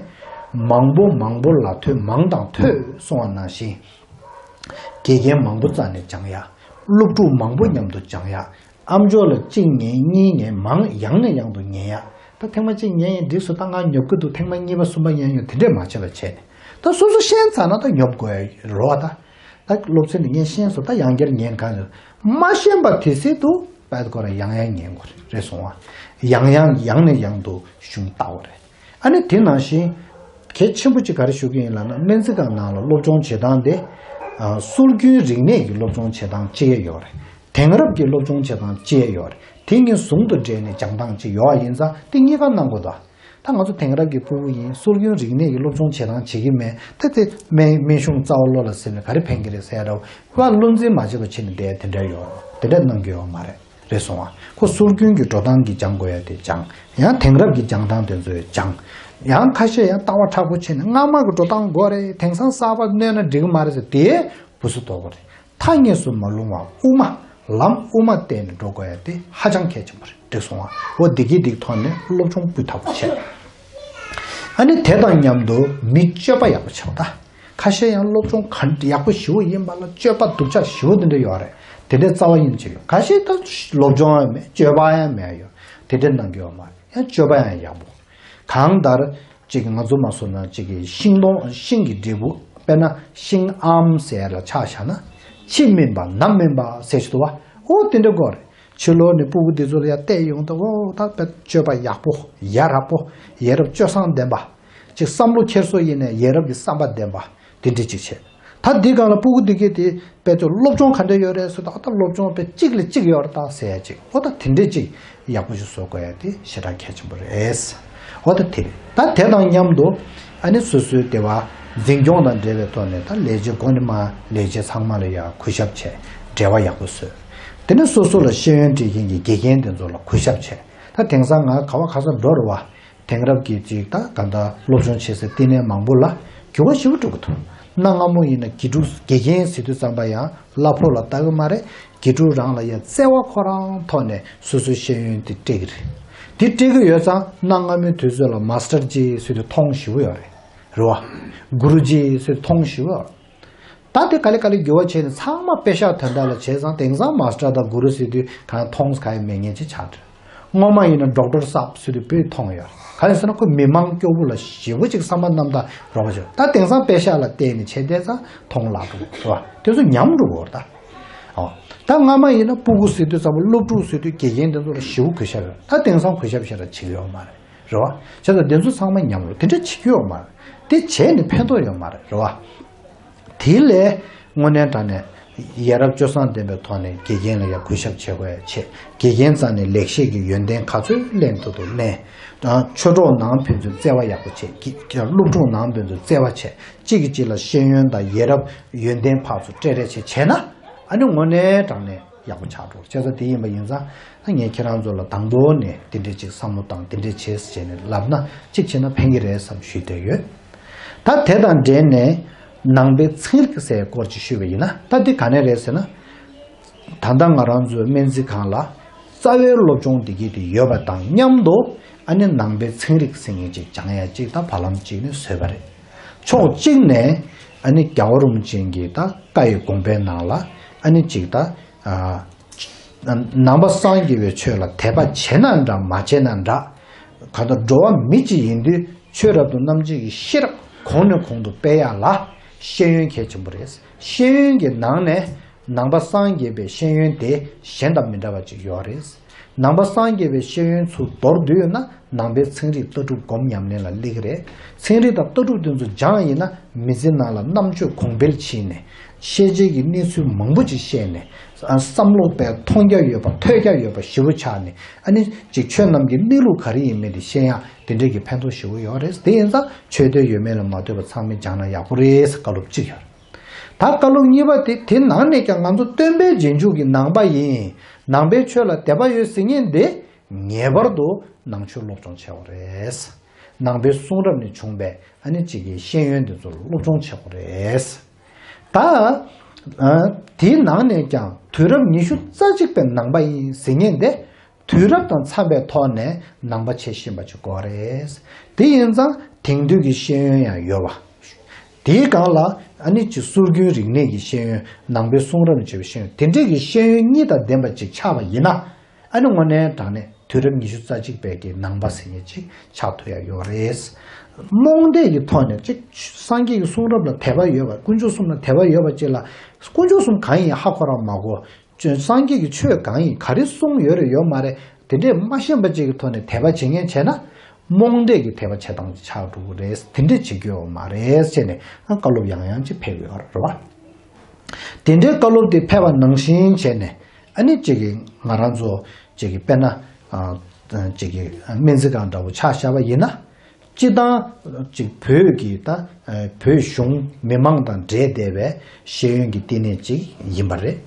མང་པོ་མང་པོ་ལ་ཐོས། མང་དང་ཐོས་གསུང་བ་ནང་བཞིན། དགེ་རྒན་མང་པོ་རྩ་ནས་སྦྱང་ཡ། སློབ་ཕྲུག་མང་པོ་མཉམ་དུ་སྦྱང་ཡ། ཨ་མཆོག་ལ་གཅིག་ཉན་གཉིས་ཉན། མང་ཡང་ནས་ཡང་དུ་ཉན་ཡ། ད་ཐེངས་མ་གཅིག་ཉན་ཡིན་འགྲིག་སོང་། ད་ང་ཉོབ་ཀྱི་འདུག་ཐེངས་མ་གཉིས་པ་གསུམ་པ་ཉན་ཡོང་། དེ་འདྲས་མ་བྱས་པ་བྱས་ནས། ད་སོ་སོ་ཤེས་ཚར་ན་ད་ཉོབ་དགོས་རེད་བ། ད་ད་སློབ་ཚན་འདི་ངས་ཤེས་སོང་། ད་ཡང་བསྐྱར་ཉན་གང་ཡོད། མ་ཤེས་པ་དེ་སྲིད་དུ་པད་ཀོ་ར་ཡང་ཡང་ཉན་དགོས་རེད། རེད་སོང་བ། ཡང་ཡང་ཡང་ནས་ཡང་དུ་གཞུང་ལྟ་བ་རེད། ཨ་ནི་དེ་ནང་བཞིན་གལ་ཆེན་པོ་གཅིག་ག་རེ་ཞུ་གི་ཡིན་ལབ་ན། སྨན་རྩིས་ཁང་ནང་ལ་སློབ་སྦྱོང་བྱེད་སྟངས་དེ། ཨ། སྲོལ་རྒྱུན་རིག་གནས་ཀྱི་སློབ་སྦྱོང་བྱེད་སྟངས་གཅིག་ཡོད་རེད། དེང་རབས་ཀྱི་སློབ་སྦྱོང་བྱེད་སྟངས་གཅིག་ཡོད་རེད། དེ་གཉིས་ཟུང་དུ་འབྲེལ་ནས་སྦྱང་སྟངས་གཅིག་ཡོད་པ་ཡིན་ཙང་དེ་གཉིས་ཀ་གནང་དགོས་དོ། ད་ང་ཚོ་དེང་རབས་ཀྱི་ཕྲུ་གུ་ཡིན། སྲོལ་རྒྱུན་རིག་གནས་ཀྱི་སློབ་སྦྱོང་བྱེད་སྟངས་བྱེད་ཀྱི་མེད། ད་དེ་སྨན་སྨན་གཞུང་རྩ་བ་བློ་ལ་ཟིན་ནས་ག་རེ་ཕན་གྱི་རེད་ཟེར་རོ། ཁོ་བློ་འཛིན་མ་བྱས་པ་བྱས་ནས་བསྡད་དེ་འདྲ་ཡོད། དེ་འདྲ་གནང་གི་ཡོད་མ་རེད། རེད་སོང་བ། ཁོ་སྲོལ་རྒྱུན་གྱི་འགྲོ་སྟངས་ཀྱི་སྦྱང་དགོས་ཡ་དེ་སྦྱང་། ཡང་དེང་རབས་ཀྱི་སྦྱང་སྟངས་དེ་ཚོ་སྦྱང་། ཡང་ཁ་ཤས་ཡང་ལྟ་བ་མཁྲེགས་པོ་བྱས་ནས་སྔ་མ་གི་འགྲོ་སྟངས་དགོས་རེད། དེང་སང་གསར་པ་བསྣོན་ན་འགྲིག་གི་མ་རེད་ཟེར། དེ་བུ་སུ་དོག་གོ་རེད། མཐའ་གཉིས་སུ་མ་ལྷུང་བ་དབུ་མ། ལམ་དབུ་མ་བསྟན་ནས་འགྲོ་དགོས་ཡ་དེ་ཧ་ཅང་གལ་ཆེན་པོ་རེད། འགྲིག་སོང་བ། འོ་འདི་གི་འདི་ཐོག་ནས་སློབ་སྦྱོང་སྤུས་དག་པོ་བྱས། ཨ་ནི་དེ་དང་མཉམ་དུ་མི་སྤྱོད་པ་ཡག་པོ་བྱེད་པ་དང་། ཁ་ཤས་ཡང་སློབ་སྦྱོང་ག་ཡག་པོ་ཞེ་པོ་ཡིན་པ་ལ་སྤྱོད་པ་སྡུག་ཅག་ཞེ་པོ་དེ་འདྲ་ཡོད་རེད། དེ་འདྲའི་རྩ་བ་ཉིད་ཅིག་ཡོད། ཁ་ཤས་ད་སློབ་སྦྱོང་ཡང་མེད། སྤྱོད་པ་ཡང་མེད་ཡོད། དེ་འདྲ་གནང་གི་ཡོད་མ་རེད། ཡང་སྤྱོད་པ་ཡང་ཡག་པོ། གང་ལྟར་ཅིག་ང་ཚོ་མ་སོང་ན་ཅིག་གི་ཤིང་སྡོང་ཤིང་གི་འབྲས་བུ། དཔེར་ན་ཤིང་ཨམ་ཟེར་ལ་ཆ་བཞག་ན། ཕྱི་སྨིན་པ་ནང་སྨིན་པ་ཟེར་ཞིག་འདུག་བ། འོ་དེ་འདྲ་དགོས་རེད། ཕྱི་ལོགས་ནས་སྤུ་གུ་འདི་ཚོ་ལ་ཡར་བལྟས་ཡོང་དུས། འོ་ད་དཔེ་སྤྱོད་པ་ཡག་པོ། ཡ་རབས་པོ། ཡ་རབས་སྤྱོད་བཟང་ལྡན་པ། ཅིག་བསམ་བློ་འཁྱེར་སོ་ཡིན་ནའི་ཡ་རབས་ཀྱི་བསམ་པ་ལྡན་པ། དེ་འདྲ་ཅིག་བྱས། ད་འདི་སྒང་ལ་སྤུ་གུ་འདི་གས་དེ་དཔེ་ཚོ་སློབ་སྦྱོང་ག་འདྲ་ཡོད་རེད་ཟེར་དུས། ཨ་ད་སློབ་སྦྱོང་དཔེ་གཅིག་ལས་གཅིག་ཡོད་རེད་ད་ཟེར་ཡ་ཅིག་འོ་ད་དེ་འདྲ་ཅིག་ཡག་པོ་ཞིག་བཟོ་དགོས་ཡ་དེ་ཞེ་དྲག་གལ་ཆེན་པོ་རེད། འོ་ད་དེ་རེད། ད་དེ་དང་མཉམ་དུ་ཨ་ནི་སོ་སོའི་སྡེ་བ་འཛིན་སྐྱོང་དང་འབྲེལ་བའི་ཐོག་ནས། ད་ལས་བྱེད་འགོ་ནས་མར་ལས་བྱེད་ཚང་མ་ལ་ཡ་གུས་ཞབས་བྱས། འབྲེལ་བ་ཡག་པོ་བཟོས། དེ་ནས་སོ་སོ་ལ་ཤེས་ཡོན་སྤྲད་མཁན་གྱི་དགེ་རྒན་དེ་ཚོ་ལ་གུས་ཞབས་བྱས། ད་དེང་སང་ང་ག་བ་ག་ས་འགྲོ་རུ་བ། དེང་རབས་ཀྱི་ཅིག་ད་ག་ད་སློབ་སྦྱོང་བྱེད་སའི་བསྟི་གནས་མང་པོ་ལ་འགྱུར་བ་ཞེ་པོ་འགྲོ་གི་འདུག་གནའ་སྔ་མོ་ཡིན་ན་དགེ་ཕྲུག་དགེ་རྒན་ཟེར་དུས་ཙམ་པ་ཡང་གླ་ཕོགས་ལ་ལྟ་གི་མ་རེད། དགེ་ཕྲུག་རང་ལ་ཡ་བརྩེ་བ་ཁོ་རང་ཐོག་ནས་སོ་སོའི་ཤེས་ཡོན་དེ་སྤྲད་ཀྱི་རེད། དེ་སྤྲད་ཀྱི་ཡོད་ཙང་གནའ་སྔ་མོའི་དུས་ཚོད་ལ་མཱ་སི་ཊར་ཇི་ཟེར་དུས་མཐོང་ཞེ་པོ་ཡོད་རེད། རེད་བ། གུ་རུ་ཇི་ཟེར་དུས་མཐོང་ཞེ་པོ་ཡོད་རེད། ད་དེ་ག་ལེ་ག་ལེ་འགྱུར་བ་བྱས་ནས་ཚང་མ་པེ་ཤག་དོན་དག་ལ་བྱས་ཙང་། དེང་སང་མཱ་སི་ཊར་དང་གུ་རུ་ཟེར་དུས་གང་མཐོང་ག་ཡ་མེད་མཁན་ཅིག་ཆགས་འགྲོ། སྔོན་མ་ཡིན་ན་ཌོག་ཊར་སཱབ་ཟེར་དུས་དཔེ་མཐོང་ཡོད། ག་རེ་ཟེར་ན་ཁོ་མི་མང་སྐྱོ་པོ་ལ་ཞེ་པོ་ཅིག་བསམ་པ་རྣམ་དག་རོགས་པ་བྱེད། ད་དེང་སང་པེ་ཤག་ལ་བལྟས་ནས་བྱས་བསྡད་ཙང་མཐོང་ལག་འགྲོ་གི་རེད་བ། དེ་ཚོ་ཉམས་འགྲོ་གི་རེད་ད། ཨོ། ད་སྔ་མ་ཡིན་ན་སྤུ་གུ་ཟེར་དུས་ཙམ་པ། སློབ་ཕྲུག་ཟེར་དུས་དགེ་རྒན་དེ་ཚོ་ལ་ཞེ་པོ་གུས་ཞབས་ཡོད། ད་དེང་སང་གུས་ཞབས་ཞེ་དྲག་བྱེད་ཀྱི་ཡོད་མ་རེད། རེད་བ། བྱས་ཙང་དེ་ཚོ་ཚང་མ་ཉམས་འགྲོ། དེ་འདྲ་བྱེད་ཀྱི་ཡོད་མ་རེད། དེ་བྱས་ནས་ཕན་ཐོགས་ཡོད་མ་རེད། རེད་བ། དེ་ལས་དངོས་གནས་དྲང་གནས་ཡ་རབས་སྤྱོད་བཟང་ལྡན་པའི་ཐོག་ནས་དགེ་རྒན་ལ་ཡ་གུས་ཞབས་བྱེད་དགོས་ཡ་བྱེད། དགེ་རྒན་རྩ་ནས་ལེགས་བཤད་ཀྱི་ཡོན་ཏན་ག་ཚོད་ལེན་ཐུབ་ཐུབ་ལེན། ཆོས་གྲོགས་ནང་ཕན་ཚུན་བརྩེ་བ་ཡག་པོ་བྱེད། སློབ་ཕྲུག་ནང་ཕན་ཚུན་བརྩེ་བ་བྱེད། གཅིག་གིས་གཅིག་ལ་ཤེས་ཡོན་དང་ཡ་རབས་ཡོན་ཏན་ཕར་ཚུར་སྤྲད་རེས་བྱེད་བྱས་ན། ཨ་ནི་དངོས་གནས་དྲང་གནས་ཡག་པོ་ཆགས་འགྲོ། བྱས་ཙང་དེ་ཡིན་པ་ཡིན་ཙང་། ད་ངས་ཁྱེད་རང་ཚོ་ལ་དང་པོ་ནས་དེ་འདྲས་ཅིག་བསམ་བློ་བཏང་། དེ་འདྲས་བྱེད་ཟེར་བྱས་ནས་ལབ་ན་གཅིག་བྱས་ན་ཕན་གྱི་རེད་བསམ་ཞུས་བསྡད་ཡོད། ད་དེ་དང་འབྲེལ་ནས་ནང་པའི་ཚན་རིག་ཟེར་སྐོར་ཅིག་ཞུས་པ་ཡིན་ན། ད་འདི་ག་ནས་རེད་ཟེར་ན། ད་ལྟ་ང་རང་ཚོའི་སྨན་རྩིས་ཁང་ལ་རྩ་བའི་སློབ་སྦྱོང་འདི་གས་དེ་ཡོད་པ་དང་མཉམ་དུ། ཨ་ནི་ནང་པའི་ཚན་རིག་ཟེར་མཁན་ཅིག་སྦྱང་ཡ་ཅིག་ད་བར་ལམ་ཅིག་ནས་བཟོས་པ་རེད། ཕྱོགས་གཅིག་ནས་ཨ་ནི་རྒྱལ་བ་རིན་པོ་ཆེ་གི་ད་བཀའ་ཡི་དགོངས་པའི་ནང་ལ་ཨ་ནི་ཅིག་ད་ཨ་ནང་པ་སངས་རྒྱས་པའི་ཆོས་ལ་དད་པ་བྱས་ན་འདྲ་མ་བྱས་ན་འདྲ། གང་ལྟར་འགྲོ་བ་མི་གཅིག་ཡིན་དུས་ཆོས་རབ་ཏུ་རྣམ་འབྱེད་ཀྱི་ཤེས་རབ་གོང་ནས་གོང་དུ་སྤེལ་ཡག་ལ་ཤེས་ཡོན་གལ་ཆེན་པོ་རེད། ཤེས་ཡོན་གྱི་ནང་ནས་ནང་པ་སངས་རྒྱས་པའི་ཤེས་ཡོན་དེ་གཞན་དང་མི་འདྲ་བ་ཅིག་ཡོད་རེད། ནང་པ་སངས་རྒྱས་པའི་ཤེས་ཡོན་ཚུར་མདོར་བསྡུས་ན་ནང་པའི་ཚན་རིག་ལྟ་གྲུབ་སྒོམ་ཉམས་ལེན་ལ་སླེབས་ཀྱི་རེད། ཚན་རིག་དང་ལྟ་གྲུབ་དེ་ཚོ་སྦྱངས་ཡིན་ན་མི་ཚེ་ནང་ལ་རྣམ་དཔྱོད་གོང་འཕེལ་ཕྱིན་ནས་ཤེས་བྱའི་གི་གནས་ཚུལ་མང་པོ་ཅིག་ཤེས་ནས་ཨ་བསམ་བློ་དཔེ་མཐོང་རྒྱ་ཡོད་པ་ཐོས་རྒྱ་ཡོད་པ་ཞེ་པོ་ཆགས་ནས་ཨ་ནི་ཅིག་ཆོས་རྣམས་ཀྱི་གནས་ལུགས་ག་རེ་ཡིན་མིན་དེ་ཤེས་ཡག་དེ་འདྲས་ཀྱི་ཕན་ཐོགས་ཞེ་པོ་ཡོད་རེད། དེ་ཡིན་ཙང་ཆོས་དོན་ཡོད་མེད་ལ་མ་ལྟོས་པར་ཚང་མས་སྦྱངས་ན་ཡག་པོ་རེད་བཀའ་སློབ་གཅིག་ཡོད་རེད། ད་བཀའ་སློབ་གཉིས་པ་དེ་དེ་ནང་ནས་ཀྱང་ང་ཚོ་སྟོན་པའི་རྗེས་འཇུག་གི་ནང་པ་ཡིན། ནང་པའི་ཆོས་ལ་དད་པ་ཡོད་ཟེར་མཁན་དེ་ངེས་པར་དུ་ནང་ཆོས་སློབ་སྦྱོང་བྱེད་དགོས་རེད། ནང་པའི་གསུང་རབ་ནས་བྱུང་བའི་ཨ་ནི་གཅིག་གི་ཤེས་ཡོན་དེ་ཚོ་སློབ་སྦྱོང་བྱེད་དགོས་རེད། ད་ཨ་དེའི་ནང་ནས་ཀྱང་དུས་རབས་ཉི་ཤུ་རྩ་གཅིག་པའི་ནང་པ་ཡིན་ཟེར་མཁན་དེ། དུས་རབས་དང་འཚམ་པའི་ཐོག་ནས་ནང་པ་བྱེད་བཞིན་པ་ཅིག་དགོས་རེད། དེ་ཡིན་ཙང་དེང་དུས་ཀྱི་ཤེས་ཡོན་ཡང་ཡོད་པ། དེའི་སྒང་ལ་ཨ་ནི་ཅིག་སྲོལ་རྒྱུན་རིག་གནས་ཀྱི་ཤེས་ཡོན་ནང་པའི་གསུང་རབ་ནས་བྱས་པའི་ཤེས་ཡོན་དེ་འདྲས་ཀྱི་ཤེས་ཡོན་གཉིས་དང་ལྡན་པ་ཅིག་ཆགས་པ་ཡིན་ན་ཨ་ནི་དངོས་གནས་དྲང་གནས་དུས་རབས་ཉི་ཤུ་རྩ་གཅིག་པའི་གི་ནང་པ་ཟེར་མཁན་ཅིག་ཆགས་ཐུབ་ཡ་ཡོད་རེད། རྨོངས་དད་ཀྱི་ཐོག་ནས་ཅིག་སངས་རྒྱས་ཀྱི་གསུང་རབ་ལ་དད་པ་ཡོད་པ་དཀོན་མཆོག་གསུམ་ལ་དད་པ་ཡོད་པ་ཅིག་ལ་དཀོན་མཆོག་གསུམ་གང་ཡིན་ཧ་གོ་རང་མ་གོ་སངས་རྒྱས་ཀྱི་ཆོས་གང་ཡིན་ག་རེ་གསུངས་ཡོད་རེད་ཡོད་མ་རེད་དེ་འདྲས་མ་ཤེས་པ་ཅིག་གི་ཐོག་ནས་དད་པ་བྱེད་མཁན་བྱས་ན་རྨོངས་དད་ཀྱི་དད་པ་བྱེད་སྟངས་ཅིག་ཆགས་འགྲོ་གི་རེད། དེ་འདྲས་བྱེད་རྒྱུ་ཡོད་མ་རེད་ཟེར་ནས་བཀའ་སློབ་ཡང་ཡང་ཅིག་ཕེབས་ཡོད་རེད་བ། དེ་འདྲའི་བཀའ་སློབ་དེ་ཕེབས་པ་ནང་བཞིན་བྱས་ནས་ཨ་ནི་གཅིག་གི་ང་རང་ཚོ་གཅིག་གི་དཔེར་ན་གཅིག་གི་སྨན་རྩིས་ཁང་འདྲ་བོ་ཆ་བཞག་པ་ཡིན་ན། སྤྱི་བཏང་ཅིག་བོད་ཀྱི་ད་བོད་གཞུང་མི་མང་དང་འབྲེལ་བསྡད་པའི་ཤེས་ཡོན་གྱི་བསྟི་གནས་ཅིག་ཡིན་པ་རེད།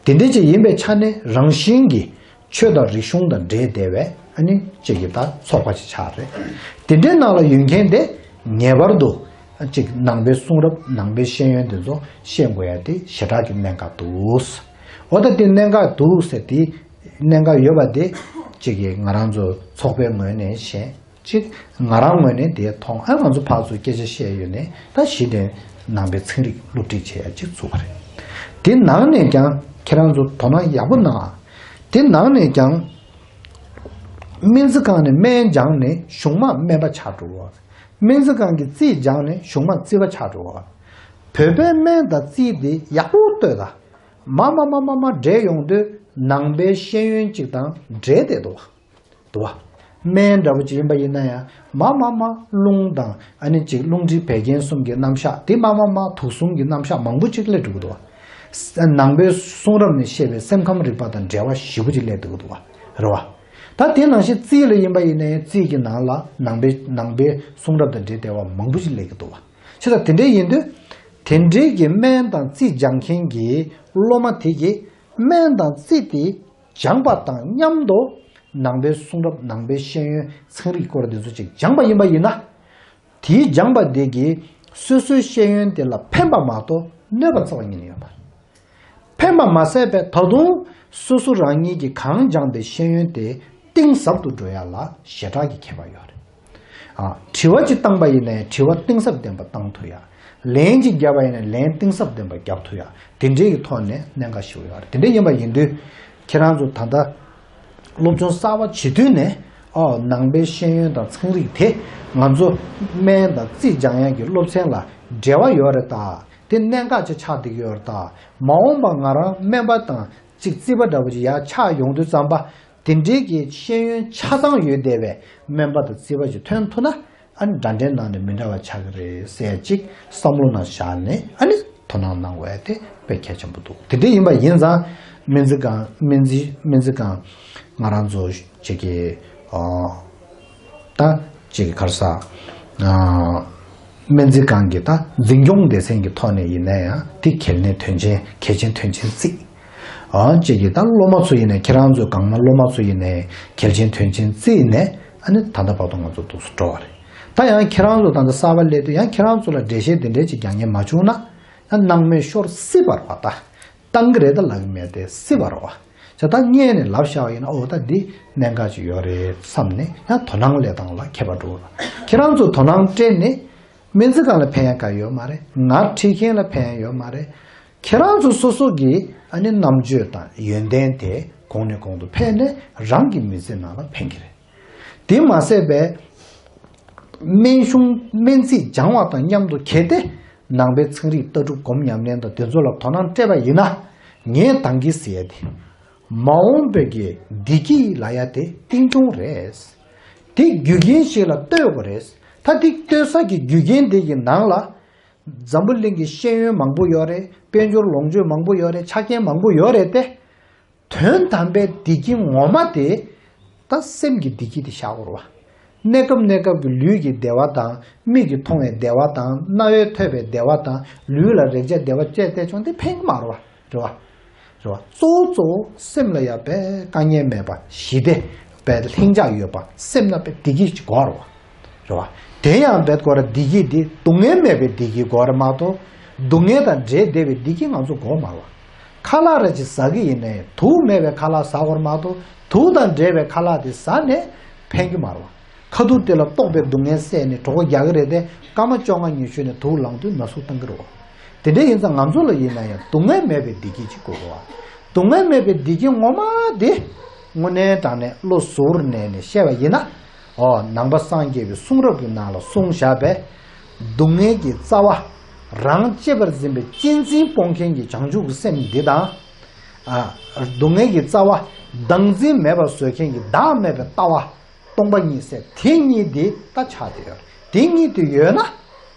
དེ་འདྲ་ཅིག་ཡིན་པའི་ཆ་ནས་རང་བཞིན་གྱིས་ཆོས་དང་རིག་གཞུང་དང་འབྲེལ་བསྡད་པའི་ཨ་ནི་གཅིག་གི་ད་ཚོགས་པ་ཅིག་ཆགས་རེད། དེ་འདྲའི་ནང་ལ་ཡོད་མཁན་དེ་ངེས་པར་དུ་གཅིག་ནང་པའི་གསུང་རབ་ནང་པའི་ཤེས་ཡོན་དེ་ཚོ་ཤེས་དགོས་ཡ་དེ་ཞེ་དྲག་གི་གནད་འགག་འདུག་འོ་ད་དེ་གནད་འགག་འདུག་ཟེར་དེ་གནད་འགག་ཡོད་པ་དེ་གཅིག་གི་ང་རང་ཚོ་ཚོགས་པའི་ངོས་ནས་བཤད། གཅིག་ང་རང་ངོས་ནས་དེ་མཐོང་ཨ་ང་ཚོ་ཕར་ཚུར་སྐད་ཆ་བཤད་ཡོད་ནས་ད་གཞི་ནས་ནང་པའི་ཚན་རིག་སློབ་ཁྲིད་བྱེད་ཡ་གཅིག་ཚུགས་པ་རེད། དེ་ནང་ནས་ཀྱང་ཁྱེད་རང་ཚོ་དོ་སྣང་ཡག་པོ་གནང་ཨ། དེ་ནང་ནས་ཀྱང་སྨན་རྩིས་ཁང་ནས་སྨན་སྦྱངས་ནས་གཞུང་མང་སྨན་པ་ཆགས་འགྲོ་བ། སྨན་རྩིས་ཁང་གི་རྩིས་སྦྱངས་ནས་གཞུང་མང་རྩིས་པ་ཆགས་འགྲོ་བ། བོད་པའི་སྨན་དང་རྩིས་དེ་ཡག་པོ་ལྟོས་དང་མ་མ་མ་མ་མ་འདྲེས་ཡོང་དུས་ནང་པའི་ཤེས་ཡོན་གཅིག་དང་འདྲེས་བསྡད་འདུག་བ། འདུག་བ། སྨན་འདྲ་པོ་ཅིག་ཡིན་པ་ཡིན་ན་ཡང་མ་མ་མ་རླུང་དང་ཨ་ནི་ཅིག་རླུང་མཁྲིས་བད་ཀན་གསུམ་གྱི་རྣམ་གཞག་དེ་མ་མ་མ་དུག་གསུམ་གྱི་རྣམ་གཞག་མང་པོ་ཅིག་སླེབས་འགྲོ་གི་འདུག་བ། ནང་པའི་གསུང་རབ་ནས་བཤད་པའི་སེམས་ཁམས་རིག་པ་དང་འབྲེལ་བ་ཞེ་པོ་ཅིག་སླེབས་འགྲོ་གི་འདུག་བ། རེད་བ། ད་དེ་ནང་བཞིན་རྩིས་ལ་ཡིན་པ་ཡིན་ན་ཡང་རྩིས་ཀྱི་ནང་ལ་ནང་པའི་ནང་པའི་གསུང་རབ་དང་འབྲེལ་བསྡད་པ་མང་པོ་ཅིག་སླེབས་ཀྱི་འདུག་བ། བྱས་ཙང་དེ་འདྲའི་ཡིན་དུས་དེ་འདྲའི་གི་སྨན་དང་རྩིས་སྦྱང་མཁན་གྱི་སློབ་མ་དེ་གིས་སྨན་དང་རྩིས་དེ་སྦྱངས་པ་དང་མཉམ་དུ་ནང་པའི་གསུང་རབ་ནང་པའི་ཤེས་ཡོན་ཚན་རིག་སྐོར་དེ་ཚོ་ཅིག་སྦྱངས་པ་ཡིན་པ་ཡིན་ན། དེའི་སྦྱངས་པ་དེ་གིས་སོ་སོའི་ཤེས་ཡོན་དེ་ལ་ཕན་པ་མ་གཏོགས་གནོད་པ་རྩ་བ་ཉིད་ནས་ཡོད་མ་རེད། ཕན་པ་མ་ཟད་པའི་ད་དུང་སོ་སོ་རང་ཉིད་ཀྱིས་གང་སྦྱངས་པའི་ཤེས་ཡོན་དེ་གཏིང་ཟབ་ཏུ་འགྲོ་ཡ་ལ་ཞེ་དྲག་གི་ཁྱད་པར་ཡོད་རེད། ཨ། དྲི་བ་ཅིག་བཏང་པ་ཡིན་ནའི་དྲི་བ་གཏིང་ཟབ་ལྡན་པ་བཏང་ཐུབ་ཡ། ལན་ཅིག་བརྒྱབ་པ་ཡིན་ནའི་ལན་གཏིང་ཟབ་ལྡན་པ་བརྒྱབ་ཐུབ་ཡ། དེ་འདྲའི་གི་ཐོག་ནས་གནད་འགག་ཞེ་པོ་ཡོད་རེད། དེ་འདྲ་ཡིན་པ་ཡིན་དུས་ཁྱེད་རང་ཚོ་ད་ལྟ་སློབ་སྦྱོང་གསར་པ་བྱེད་དུས་ནས་ཨོ་ནང་པའི་ཤེས་ཡོན་དང་ཚན་རིག་དེ་ང་ཚོ་སྨན་དང་རྩིས་སྦྱང་ཡག་གི་སློབ་ཚན་ལ་འབྲེལ་བ་ཡོད་རེད་ད། དེ་གནད་འགག་ཅིག་ཆགས་བསྡད་ཀྱི་ཡོད་རེད་ད། མ་འོངས་པ་ང་རང་སྨན་པ་དང་ཅིག་རྩིས་པ་འདྲ་པོ་ཅིག་ཡར་ཆགས་ཡོང་དུས་ཙམ་པ། དེ་འདྲའི་གི་ཤེས་ཡོན་ཆ་ཚང་ཡོད་བསྡད་པའི་སྨན་པ་དང་རྩིས་པ་ཅིག་ཐོན་ཐུབ་ན་ཨ་ནི་འདྲ་འདྲའི་ནང་ནས་མི་འདྲ་བ་ཆགས་ཀྱི་རེད་ཟེར་ཅིག་བསམ་བློ་ནང་བཞག་ནས་ཨ་ནི་དོ་སྣང་གནང་དགོས་ཡ་དེ་དཔེ་གལ་ཆེན་པོ་འདུག་དེ་འདྲ་ཡིན་པ་ཡིན་ཙང་སྨན་རྩིས་ཁང་སྨན་རྩིས་སྨན་རྩིས་ཁང་ང་རང་ཚོ་ཅིག་གི་ཨ། ད་ཅིག་ག་རེ་ཟ། ཨ། སྨན་རྩིས་ཁང་གི་ད་འཛིན་སྐྱོང་སྡེ་ཚན་གྱི་ཐོག་ནས་ཡིན་ན་ཡང་དེ་གལ་གནད་དོན་ཆེན་གལ་ཆེན་དོན་ཆེན་བརྩིས། ཨ། ཅིག་གི་ད་སློབ་མ་ཚོ་ཡིན་ནའི་ཁྱེད་རང་ཚོ་གང་མ་སློབ་མ་ཚོ་ཡིན་ནའི་གལ་ཆེན་དོན་ཆེན་བརྩིས་ནས་ཨ་ནི་ད་ལྟ་བར་དུ་ང་ཚོ་འདུག་སེ་འགྲོ་བ་རེད། ད་ཡང་ཁྱེད་རང་ཚོ་ད་ལྟ་གསར་པ་སླེབས་དུས་ཡང་ཁྱེད་རང་ཚོ་ལ་འགྲེལ་བཤད་དེ་འདྲས་ཅིག་རྒྱག་མཁན་མ་བྱུང་ན་ཡང་སྣང་མེད་ཤོར་སྲིད་པ་རེད་བ་ད། བཏང་གི་རེད་ད་ལབ་ཀྱི་མེད་དེ་སྲིད་པ་རེད་བ། ཇ་ད་སྔས་ནས་ལབ་བཞག་པ་ཡིན་ན་ཨོ་ད་འདི་གནད་འགག་ཅིག་ཡོད་རེད་བསམ་ནས་ཡང་དོ་སྣང་སླེབས་སྟངས་ལ་ཁྱད་པར་འགྲོ་གི་རེད། ཁྱེད་རང་ཚོ་དོ་སྣང་སྤྲད་ནས་ སྨན་རྩིས་ཁང་ལ་ཕན་ཡ་ག་ཡོད་མ་རེད། ངར་ཁྲིད་མཁན་ལ་ཕན་ཡ་ཡོད་མ་རེད། ཁྱེད་རང་ཚོ་སོ་སོ་གི་ཨ་ནི་རྣམ་དཔྱོད་དང་ཡོན་ཏན་དེ་གོང་ནས་གོང་དུ་འཕེལ་ནས་རང་གི་མི་ཚེ་ནང་ལ་ཕན་གྱི་རེད། དེ་མ་ཟད་པའི་སྨན་གཞུང་སྨན་རྩིས་སྦྱང་བ་དང་མཉམ་དུ་གལ་ཏེ་ནང་པའི་ཚན་རིག་ལྟ་གྲུབ་སྒོམ་ཉམས་ལེན་དང་དེ་ཚོ་ལ་དོ་སྣང་སྤྲད་པ་ཡིན་ན། ངས་དང་གི་ཟེར་ཡ་དེ། མ་འོངས་པའི་གི་བདེ་སྐྱིད་ལ་ཡ་དེ་གཏིང་གྱོང་རེད། དེ་རྒྱུ་རྐྱེན་ཞིག་ལ་ལྟོས་དགོས་རེད། ད་དེ་ལྟོས་ས་གི་རྒྱུ་རྐྱེན་དེ་གི་ནང་ལ། འཛམ་བུ་གླིང་གི་ཤེས་ཡོན་མང་པོ་ཡོད་རེད། དཔལ་འབྱོར་ལོངས་སྤྱོད་མང་པོ་ཡོད་རེད། ཆ་རྐྱེན་མང་པོ་ཡོད་རེད་དེ། དོན་དམ་པའི་བདེ་སྐྱིད་ངོ་མ་དེ། ད་སེམས་ཀྱི་བདེ་སྐྱིད་དེ་བཞག་དགོས་རེད་བ། གནས་སྐབས་གནས་སྐབས་ཀྱི་ལུས་ཀྱི་བདེ་བ་དང་། མིག་གིས་མཐོང་བའི་བདེ་བ་དང་། རྣ་བས་ཐོས་པའི་བདེ་བ་དང་། ལུས་ལ་རེག་བྱའི་བདེ་བ་བཅས་བལྟས་བྱུང་དེ་ཕན་གྱི་མ་རེད་བ། རེད་བ། རེད་བ། གཙོ་བོ་གཙོ་བོ་སེམས་ལ་ཡ་དཔེ་དཀའ་ངལ་མེད་པ། ཞི་བདེ་དཔེ་ལྷིང་འཇགས་ཡོད་པ། སེམས་ལ་དཔེ་བདེ་སྐྱིད་ཅིག་དགོས་རེད་བ། རེད་བ། དེ་ཡང་དཔེ་དགོས་རེད། བདེ་སྐྱིད་དེ་སྡུག་བསྔལ་མེད་པའི་བདེ་སྐྱིད་དགོས་རེད་མ་གཏོགས། སྡུག་བསྔལ་དང་འདྲེས་བསྡད་པའི་བདེ་སྐྱིད་ང་ཚོ་དགོས་མ་རེད་བ། ཁ་ལག་ར་ཅིག་ཟ་གི་ཡིན་ནའི་དུག་མེད་པའི་ཁ་ལག་ཟ་དགོས་རེད་མ་གཏོགས། དུག་དང་འདྲེས་པའི་ཁ་ལག་དེ་ཟ་ནས་ཕན་གྱི་མ་རེད་བ། ཁ་ཐུག་དེ་ལ་ལྟོགས་པའི་སྡུག་བསྔལ་བསལ་ནས་གྲོད་ཁོག་རྒྱག་གི་རེད་དེ། སྐར་མ་བཅོ་ལྔ་ཉི་ཤུ་ནས་དུག་ལངས་དུས་ན་ཟུག་བཏང་གི་རེད་བ། དེ་འདྲ་ཡིན་ཙང་ང་ཚོ་ལ་ཡིན་ན་ཡང་སྡུག་བསྔལ་མེད་པའི་བདེ་སྐྱིད་ཅིག་དགོས་གི་བ། སྡུག་བསྔལ་མེད་པའི་བདེ་སྐྱིད་ངོ་མ་དེ། དངོས་གནས་དྲང་གནས་བློ་གཟུ་བོར་གནས་ནས་བཤད་པ་ཡིན་ན། ཨོ། ནང་པ་སངས་རྒྱས་པའི་གསུང་རབ་ཀྱི་ནང་ལ་གསུངས་བཞག་པའི། སྡུག་བསྔལ་གྱི་རྩ་བ། རང་གཅེས་པར་འཛིན་པའི་གཅེས་འཛིན་སྤོང་མཁན་གྱི་བྱང་ཆུབ་ཀྱི་སེམས་འདི་དང་། ཨ། སྡུག་བསྔལ་གྱི་རྩ་བ། བདག་འཛིན་མེད་པར་བཟོ་མཁན་གྱི་བདག་མེད་པའི་ལྟ་བ། སྟོང་པ་ཉིད་ཟེར་དེ་གཉིས་འདི་ད་ཆགས་བསྡད་ཡོད་རེད། དེ་གཉིས་དེ་ཡོད་ན།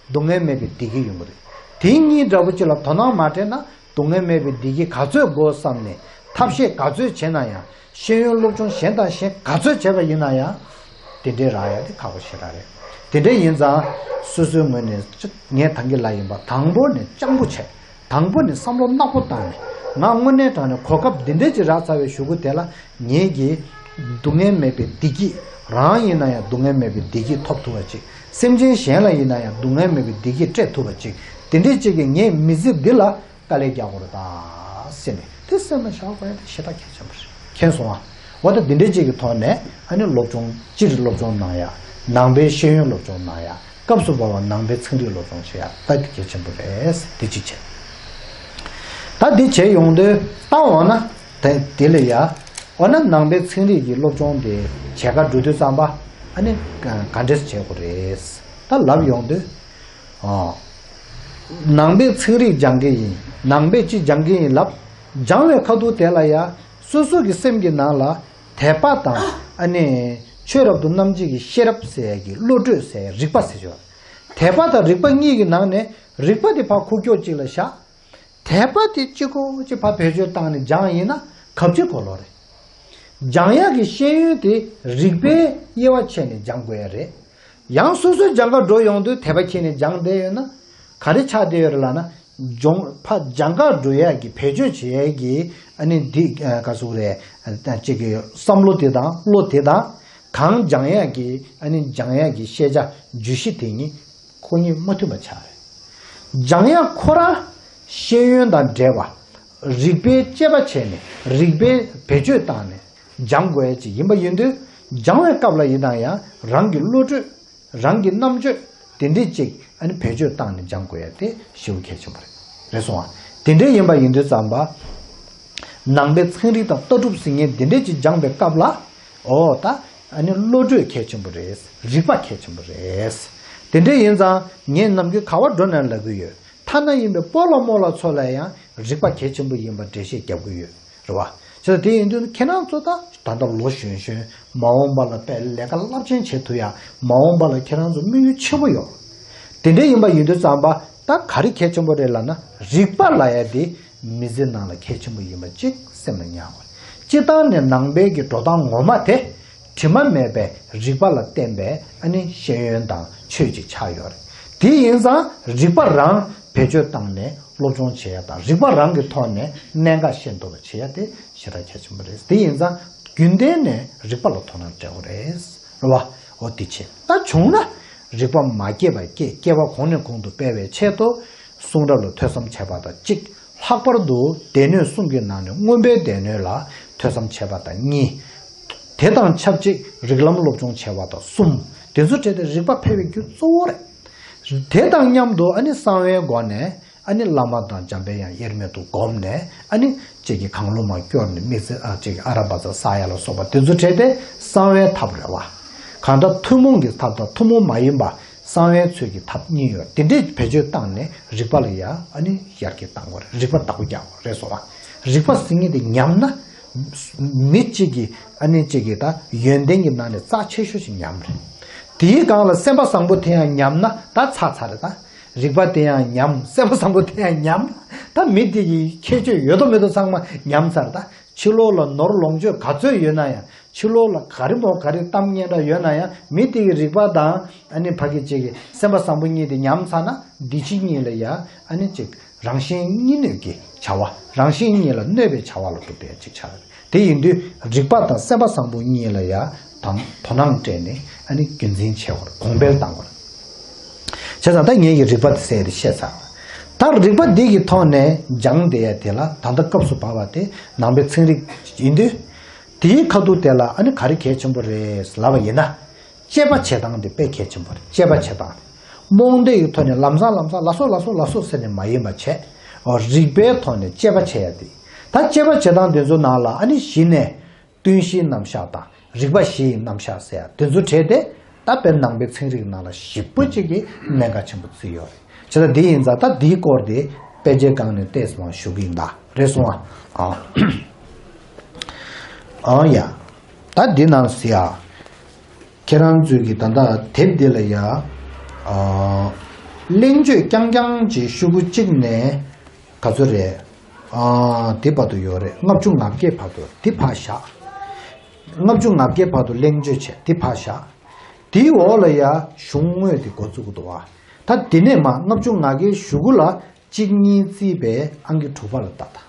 སྡུག་བསྔལ་མེད་པའི་བདེ་སྐྱིད་ཡོང་གི་རེད། དེ་གཉིས་འདྲ་པོ་ཅིག་ལ་དོ་སྣང་མ་སྤྲད་ན། སྡུག་བསྔལ་མེད་པའི་བདེ་སྐྱིད་ག་ཚོད་དགོས་བསམ་ནས་ཐབས་ཤེས་ག་ཚོད་བྱས་ན་ཡང་། ཤེས་ཡོན་སློབ་སྦྱོང་གཞན་དང་གཞན་ག་ཚོད་བྱས་པ་ཡིན་ན་ཡང་། དེ་འདྲའི་རག་ཡ་དེ་ཁག་པོ་ཞེ་དྲག་རེད། དེ་འདྲ་ཡིན་ཙང་། སོ་སོའི་ངོས་ནས་ཅི། ངས་ད་གིན་ལབ་ཡིན་པ། དང་པོ་ནས་སྤྱང་པོ་བྱས། དང་པོ་ནས་བསམ་བློ་ནག་པོ་བཏང་ནས། ང་དངོས་གནས་དྲང་གནས་གོ་སྐབས་འདི་འདྲ་ཅིག་རག་ཚར་བའི་གཞུག་གུ་དེ་ལ། ངེད་ཀྱིས་སྡུག་བསྔལ་མེད་པའི་བདེ་སྐྱིད། རང་ཡིན་ན་ཡང་སྡུག་བསྔལ་མེད་པའི་བདེ་སྐྱིད་ཐོབ་ཐུབ་པ་ཅིག་སེམས་ཅན་གཞན་ལ་ཡིན་ན་ཡང་སྡུག་བསྔལ་མེད་པའི་བདེ་སྐྱིད་སྤྲད་ཐུབ་པ་ཅིག་དེ་འདྲ་ཅིག་གིས་ངའི་མི་ཚེ་འདི་ལ་དཀའ་ལས་རྒྱག་དགོས་རེད་ད་ཟེར་ནས། དེ་སེམས་ལ་བཞག་དགོས་ཡ་དེ་ཞེ་དྲག་གལ་ཆེན་པོ་རེད། མཁྱེན་སོང་ཨ། འོ་ད་འདི་འདྲ་ཅིག་གི་ཐོག་ནས་ཨ་ནི་སློབ་སྦྱོང་སྤྱིར་སློབ་སྦྱོང་གནང་ཡ། ནང་པའི་ཤེས་ཡོན་སློབ་སྦྱོང་གནང་ཡ། སྐབས་སུ་བབས་པ་ནང་པའི་ཚན་རིག་སློབ་སྦྱོང་བྱེད་ཡ་ད་དེ་གལ་ཆེན་པོ་རེད། དེ་གཅིག་བྱས། ད་འདི་བྱས་ཡོང་དུས་ད་འོ་ན་ད་དེ་ལ་ཡ། འོ་ན་ནང་པའི་ཚན་རིག་གི་སློབ་སྦྱོང་དེ་བྱེད་ག་འགྲོ་དུས་ཙམ་པ་ཨ་ནི་ག་འདྲས་བྱེད་དགོས་རེད། ད་ལབ་ཡོང་དུས། ཨ། ནང་པའི་ཚན་རིག་སྦྱང་གི་ཡིན། ནང་པའི་ཅི་སྦྱང་གི་ཡིན་ལབ། སྦྱང་བའི་ཁ་ཐུག་དེ་ལ་ཡ། སོ་སོ་གི་སེམས་ཀྱི་ནང་ལ་དད་པ་དང་ཨ་ནི་ཆོས་རབ་ཏུ་རྣམ་འབྱེད་ཀྱི་ཤེས་རབ་ཟེར་ཡ་གི་བློ་གྲོས་ཟེར་ཡ་རིག་པ་ཟེར་ཆོག་དད་པ་དང་རིག་པ་གཉིས་ཀྱི་ནང་ནས་རིག་པ་དེ་ཕར་ཁུག་ཀྱོག་གཅིག་ལ་བཞག་དད་པ་དེ་གཅིག་པོ་གཅིག་ཕར་བེད་སྤྱོད་བཏང་ནས་སྦྱང་ཡིན་ན་གབ་ཅིག་གོ་ལོ་རེད། སྦྱང་ཡག་གི་ཤེས་ཡོན་དེ་རིག་པའི་དབྱེ་བ་ཕྱེ་ནས་སྦྱང་དགོས་ཡ་རེད། ཡང་སོ་སོའི་སྦྱང་གར་འགྲོ་ཡོང་དུས་དད་པ་ཁྱེར་ནས་སྦྱང་བསྡད་ཡོད་ན། ག་རེ་ཆགས་བསྡད་ཡོད་རེད་ལབ་ན། སྦྱོང་ཕ་སྦྱང་གར་འགྲོ་ཡག་གི་བེད་སྤྱོད་བྱེད་ཡག་གི་ཨ་ནི་འདི་ག་ཟེར་དགོས་རེད། ཅིག་གི་བསམ་བློ་དེ་དང་བློ་དེ་དང་། གང་སྦྱང་ཡག་གི་ཨ་ནི་སྦྱང་ཡག་གི་ཤེས་བྱ་བརྗོད་གཞི་དེ་གཉིས་ཁོ་གཉིས་མ་མཐུན་པ་ཆགས་རེད། སྦྱང་ཡག་ཁོ་རང་ཤེས་ཡོན་དང་འབྲེལ་བ། རིག་པའི་དཔྱད་པ་བྱས་ནས་རིག་པའི་བེད་སྤྱོད་བཏང་ནས་སྦྱང་དགོས་ཡ་ཅིག་ཡིན་པ་ཡིན་དུས། སྦྱང་བའི་སྐབས་ལ་ཡིན་ན་ཡང་རང་གི་བློ་གྲོས། རང་གི་རྣམ་དཔྱོད། དེ་འདྲས་ཅིག་ཨ་ནི་བེད་སྤྱོད་བཏང་ནས་སྦྱང་དགོས་ཡ་དེ་ཞེ་པོ་གལ་ཆེན་པོ་རེད། རེད་སོང་ཨ། དེ་འདྲས་ཡིན་པ་ཡིན་དུས་ཙམ་པ། ནང་པའི་ཚན་རིག་དང་ལྟ་གྲུབ་ཟེར་མཁན་དེ་འདྲས་ཅིག་སྦྱང་བའི་སྐབས་ལ། ཨོ་ད། ཨ་ནི་བློ་གྲོས་གལ་ཆེན་པོ་རེད། རིག་པ་གལ་ཆེན་པོ་རེད། དེ་འདྲ་ཡིན་ཙང་ངས་ནམ་རྒྱུན་ག་པར་འགྲོ་ན་ལབ་གི་ཡོད། ཐ་ན་ཡིན་པའི་སྤོ་ལགས་རྨོ་ལགས་ཚོ་ལ་ཡང་རིག་པ་གལ་ཆེན་པོ་ཡིན་པ་འགྲེལ་བཤད་རྒྱབ་གི་ཡོད། རེད་བ། བྱས་ཙང་དེ་ཡིན་དུས་ཁྱེད་རང་ཚོ་ད་ད་ལྟ་ལོ་གཞོན་གཞོན་མ་འོངས་པ་ལ་དཔེ་ལས་ཀ་རླབས་ཆེན་བྱེད་ཐུབ་ཡ། མ་འོངས་པ་ལ་ཁྱེད་རང་ཚོ་དམིགས་ཡུལ་ཆེན་པོ་ཡོད། དེ་འདྲ་ཡིན་པ་ཡིན་དུས་ཙམ་པ་ད་ག་རེ་གལ་ཆེན་པོ་རེད་ལབ་ན་རིག་པ་ལབ་ཡ་དེ། མི་ཚེ་ནང་ལ་གལ་ཆེན་པོ་ཡིན་པ་གཅིག་སེམས་ལ་ཉར་དགོས། སྤྱིར་བཏང་ནས་ནང་པའི་གི་འགྲོ་སྟངས་ངོ་མ་དེ། དྲི་མ་མེད་པའི་རིག་པ་ལ་བརྟེན་པའི་ཨ་ནི་ཤེས་ཡོན་དང་ཆོས་ཅིག་ཆགས་ཡོད་རེད། དེ་ཡིན་ཙང་རིག་པ་རང་བེད་སྤྱོད་བཏང་ནས་སློབ་སྦྱོང་བྱེད་ཡ་དང་རིག་པ་རང་གི་ཐོག་ནས་གནད་འགག་ཤེས་ཐུབ་པ་བྱེད་ཡ་དེ་ཞེ་དྲག་གལ་ཆེན་པོ་རེད། དེ་ཡིན་ཙང་རྒྱུན་གཏན་ནས་རིག་པ་ལ་དོ་སྣང་སྤྲད་དགོས་རེད། རེད་བ། འོ་དེ་བྱེད། ད་བྱུང་ན། རིག་པ་མ་སྐྱེས་པ་སྐྱེ། སྐྱེ་བ་གོང་ནས་གོང་དུ་སྤེལ་བའི་ཆེད་དུ། གསུང་རབ་ལ་ཐོས་བསམ་བྱས་པ་དང་གཅིག་ལྷག་པར་དུ་སྡེ་སྣོད་གསུམ་གྱི་ནང་ནས་མངོན་པའི་སྡེ་སྣོད་ལ་ཐོས་བསམ་བྱས་པ་དང་གཉིས། དེ་དང་ཆབས་ཅིག་རིགས་ལམ་སློབ་སྦྱོང་བྱས་པ་དང་གསུམ། དེ་ཚོ་བྲལ་ཏེ་རིག་པ་འཕེལ་བའི་རྒྱུ་གཙོ་བོ་རེད། དེ་དང་མཉམ་དུ་ཨ་ནི་གསང་བའི་སྒོ་ནས་ཨ་ནི་བླ་མ་དང་འཇམ་དཔལ་དབྱངས་དབྱེར་མེད་དུ་བསྒོམས་ནས། ཨ་ནི་གཅིག་གི་གང་བློ་མ་སྐྱོར་ནས་དམིགས་བརྩེ་ཨ་གཅིག་གི་ཨ་ར་བ་ཙ་ས་ཡ་ལ་སོགས་པ་དེ་ཚོ་བྲལ་ཏེ་གསང་བའི་ཐབས་རེད་བ། གང་ལྟར་ཐུན་མོང་གི་ཐབས་དང་ཐུན་མོང་མ་ཡིན་པ་གསང་བའི་ཚུལ་གྱི་ཐབས་གཉིས་ཡོད། དེ་འདྲའི་བེད་སྤྱོད་བཏང་ནས་རིག་པ་ལ་ཡ་ཨ་ནི་ཡར་རྒྱས་བཏང་དགོས་རེད། རིག་པ་བདག་པོ་རྒྱག་དགོས་རེད་སོང་བ། རིག་པ་ཟེར་མཁན་དེ་ཉམས་ན། མི་གཅིག་གིས་ཨ་ནི་གཅིག་གིས་ད་ཡོན་ཏན་གྱི་ནང་ནས་རྩ་ཆེ་ཤོས་ཤིག་ཉམས་རེད། དེའི་སྒང་ལ་སེམས་པ་བཟང་པོ་དེ་ཡང་ཉམས་ན་ད་ཚར་ཚར་རེད་ད། རིག་པ་དེ་ཡང་ཉམས། སེམས་པ་བཟང་པོ་དེ་ཡང་ཉམས་ན་ད་མི་དེ་གི་ཁྱད་ཆོས་ཡོད་དོ་མེད་དོ་ཚང་མ་ཉམས་ཚར་ད། ཕྱི་ལོགས་ལ་ནོར་ལོངས་སྤྱོད་ག་ཚོད་ཡོད་ན་ཡང་། ཕྱི་ལོགས་ལ་ག་རེ་མོ་ག་རེ་གཏམ་སྙན་གྲགས་ཡོད་ན་ཡང་། མི་དེ་གི་རིག་པ་དང་ཨ་ནི་ཕ་གི་གཅིག་གི་སེམས་པ་བཟང་པོ་གཉིས་དེ་ཉམས་ཚར་ན་འདི་ཕྱི་གཉིས་ལ་ཡ་ཨ་ནི་གཅིག་རང་གཞན་གཉིས་གནོད་ཀྱི་བྱ་བ། རང་གཞན་གཉིས་ལ་གནོད་པའི་བྱ་བ་ལ་གྲུབ་པའི་ཅིག་ཆགས། དེ་ཡིན་དུས་རིག་པ་དང་སེམས་པ་བཟང་པོ་གཉིས་ལ་ཡ་དང་དོ་སྣང་སྤྲད་ནས་ཨ་ནི་རྒྱུན་འཛིན་བྱེད་དགོས། གོང་འཕེལ་གཏང་དགོས། བྱས་ཙང་ད་ངེད་ཀྱི་རིག་པ་དེ་ཟེར་དེ་བཤད་ཚར། ད་རིག་པ་འདི་གི་ཐོག་ནས་སྦྱངས་བསྡད་ཡ་དེ་ལ་ད་ལྟ་སྐབས་སུ་བབས་པ་དེ་ནང་པའི་ཚན་རིག་ཡིན་དུས། དེའི་ཁ་ཐུག་དེ་ལ་ཨ་ནི་ག་རེ་གལ་ཆེན་པོ་རེད་ལབ་པ་ཡིན་ན། དཔྱད་པ་བྱེད་སྟངས་དེ་དཔེ་གལ་ཆེན་པོ་རེད། དཔྱད་པ་བྱེད་སྟངས་དེ། རྨོངས་དད་ཀྱི་ཐོག་ནས་ལམ་སང་ལམ་སང་ལ་སོ་ལ་སོ་ལ་སོ་ཟེར་ནས་མ་ཡིན་པ་བྱས། འོ་རིག་པའི་ཐོག་ནས་དཔྱད་པ་བྱེད་ཡ་དེ། ད་དཔྱད་པ་བྱེད་སྟངས་དེ་ཚོ་ནང་ལ་ཨ་ནི་གཞི་ནས་ཀུན་གཞིའི་རྣམ་གཞག་དང་རིག་པ་བཞི་ཡི་རྣམ་གཞག་ཟེར་ཡ་དེ་ཚོ་བྲལ་ཏེ། ད་དཔེ་ནང་པའི་ཚན་རིག་ནང་ལ་ཞིབ་པོ་གཅིག་གི་གནད་འགག་ཆེན་པོ་བརྩིས་ཡོད་རེད། བྱས་ཙང་དེ་ཡིན་ཙང་ད་དེའི་སྐོར་དེ་དཔེ་ཆའི་སྒང་ནས་ཏོག་ཙམ་ཞུ་གི་ཡིན་ད། རེད་སོང་ཨ། ཨང་། ཨང་ཡ། ད་འདི་ནང་ཟེར་ཡ། ཁྱེད་རང་ཚོས་ཀྱི་ད་ལྟ་དེབ་འདི་ལ་ཡ། ཨ། གླེང་བརྗོད་རྐྱང་རྐྱང་ཅིག་ཤོག་གུ་གཅིག་ནས་ག་ཚོད་རེད། ཨ། དེ་བར་དུ་ཡོད་རེད། ལྔ་བཅུ་ང་བརྒྱད་བར་དུ་དེ་ཕར་བཞག་ལྔ་བཅུ་ང་བརྒྱད་བར་དུ་གླེང་བརྗོད་བྱས་དེ་ཕར་བཞག་དེའི་འོག་ལ་ཡ་གཞུང་དངོས་དེ་འགོ་བཙུགས་འདུག་བ། ད་དེ་ནས་མར་ལྔ་བཅུ་ང་བརྒྱད་ཤོག་གུ་ལ་གཅིག་གཉིས་བརྩིས་པའི་ཨང་ཀི་དྲུག་པ་ལ་ལྟ་ད།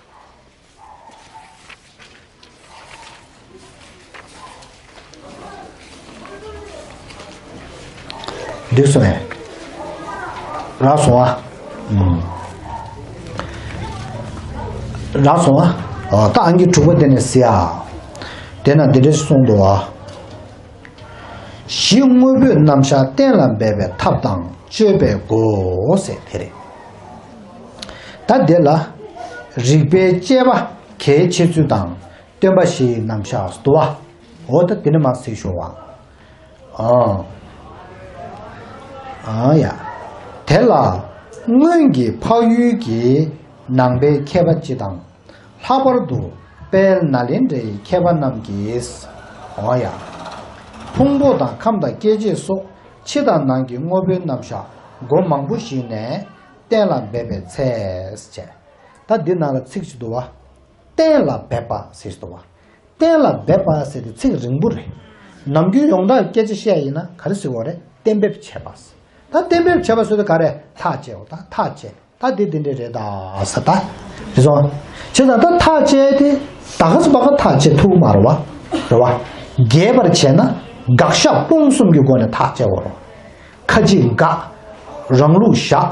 འགྲིག་སོང་ངས། རག་སོང་ཨ། ཨུམ། རག་སོང་ཨ། ཨོ་ད་ཨང་ཀི་དྲུག་པ་དེ་ནས་གཟིགས་ཨ། དེ་ན་འདི་འདྲ་གསུངས་འདུག་ཨ། གཞི་དངོས་པོའི་རྣམ་གཞག་གཏན་ལ་འབེབས་པའི་ཐབས་དང་དཔྱོད་པའི་སྒོ་ཟེར་དེ་རེད། ད་དེ་ལ་རིགས་པའི་དཔྱད་པ་གལ་ཆེ་ཚུལ་དང་། སྟོན་པ་བཞིའི་རྣམ་གཞག་ཏུ་བ། འོ་ད་དེ་ནི་མ་ཟིག་ཤོ་བ། ཨ། ཨ་ཡ། དེ་ལ་སྔོན་གྱི་འཕགས་ཡུལ་གྱི་ནང་པའི་མཁས་པ་སྤྱི་དང་། ལྷག་པར་དུ་དཔལ་ནཱ་ལེནྡྲའི་མཁས་པ་རྣམས་ཀྱིས། འོ་ཡ། ཕུང་པོ་དང་ཁམས་དང་སྐྱེ་མཆེད་སོགས་ཕྱི་དང་ནང་གི་དངོས་པོའི་རྣམ་གཞག་སྒོ་མང་པོ་ཞིག་ནས་གཏན་ལ་འབེབས་པའི་ཚེ། ད་འདི་ནང་ལ་ཚིག་ཅིག་འདུག་བ། གཏན་ལ་འབེབས་པ་ཟེར་ཞིག་འདུག་བ། གཏན་ལ་འབེབས་པ་ཟེར་དེ་ཚིག་རིང་པོ་རེད། ནམ་རྒྱུན་ཡོངས་གྲགས་སྐད་ཆ་བཤད་ཡིན་ན་ག་རེ་ཟེར་བ་རེད། གཏན་འབེབས་བྱས་པ་ཟེར། ད་གཏན་འབེབས་བྱས་པ་ཟེར་དུས་ག་རེ་ཐག་བཅད་འོ་ད་ཐག་བཅད་ད་དེ་དེ་འདྲས་རེད་ད་ཟེར་ད། རེད་སོང་། བྱས་ཙང་ད་ཐག་བཅད་དེ་ད་ག་ཟེ་བ་ག་ཐག་བཅད་ཐུབ་མ་རེད་བ། རེད་བ། རྒྱས་པར་བྱས་ན་དགག་བཞག་སྤོང་གསུམ་གྱི་སྒོ་ནས་ཐག་བཅད་འོ་རོ། ཁ་ཅིག་དགག་རང་ལུགས་བཞག་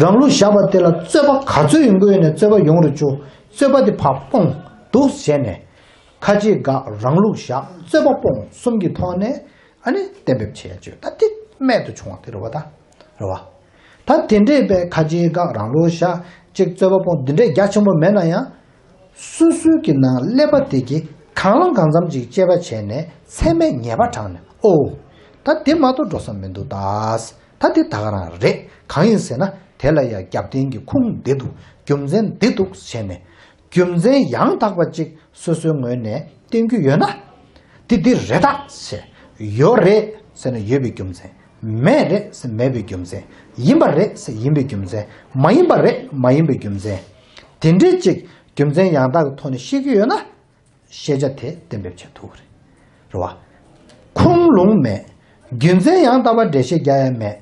རང་ལུགས་བཞག་པ་དེ་ལ་རྩོད་པ་ག་ཚོད་ཡོང་གི་ཡོད་ནས་རྩོད་པ་ཡོང་རུ་བཅུག་རྩོད་པ་དེ་ཕར་སྤོང་འདུག་བྱས་ནས། ཁ་ཅིག་དགག་རང་ལུགས་བཞག་རྩོད་པ་སྤོང་གསུམ་གྱི་ཐོག་ནས་ཨ་ནི་གཏན་འབེབས་བྱེད་ཡ་བཅོས་ད་དེ་རྨད་དུ་བྱུང་བ་དེ་རེད་བ་ད། རེད་བ། ད་དེ་འདྲས་པའི་ཁ་ཅིག་དགག་རང་ལུགས་བཞག་ཅིག་རྩོད་པ་སྤོང་འདི་འདྲས་རྒྱ་ཆེན་པོ་མེད་ན་ཡང་། སོ་སོའི་གི་ནང་ཀླད་པ་དེ་གི་གང་ལ་གང་འཚམ་ཅིག་དཔྱད་པ་བྱས་ནས་ཚད་མས་ངེས་པ་དྲངས་ནས་ཨོ། ད་དེ་མ་གཏོགས་འགྲོ་ས་མི་འདུག་ད། ད་དེ་ད་ག་རང་རེད། གང་ཡིན་ཟེར་ན་དེ་ལ་ཡང་རྒྱབ་རྟེན་གྱི་ཁུངས་འདི་འདུག་རྒྱུ་མཚན་འདི་འདུག་ཟེར་ནས། རྒྱུ་མཚན་ཡང་དག་པ་ཅིག་སོ་སོའི་ངོས་ནས་བསྟན་རྒྱུ་ཡོད་ན། འདི་འདི་རེད་ད་ཟེར། ཡོད་རེད་ཟེར་ན་ཡོད་པའི་རྒྱུ་མཚན། མེད་རེད་ཟེར་མེད་པའི་རྒྱུ་མཚན། ཡིན་པ་རེད་ཟེར་ཡིན་པའི་རྒྱུ་མཚན། མ་ཡིན་པ་རེད་མ་ཡིན་པའི་རྒྱུ་མཚན། དེ་འདྲའི་ཅིག་རྒྱུ་མཚན་ཡང་དག་གི་ཐོག་ནས་ཤེས་ཀྱི་ཡོད་ན། ཤེས་བྱ་དེ་གཏན་འབེབས་བྱེད་ཐུབ་རེད། རེད་བ། ཁུངས་ལུང་མེད། རྒྱུ་མཚན་ཡང་དག་པ་འགྲེལ་བཤད་རྒྱག་ཡ་མེད།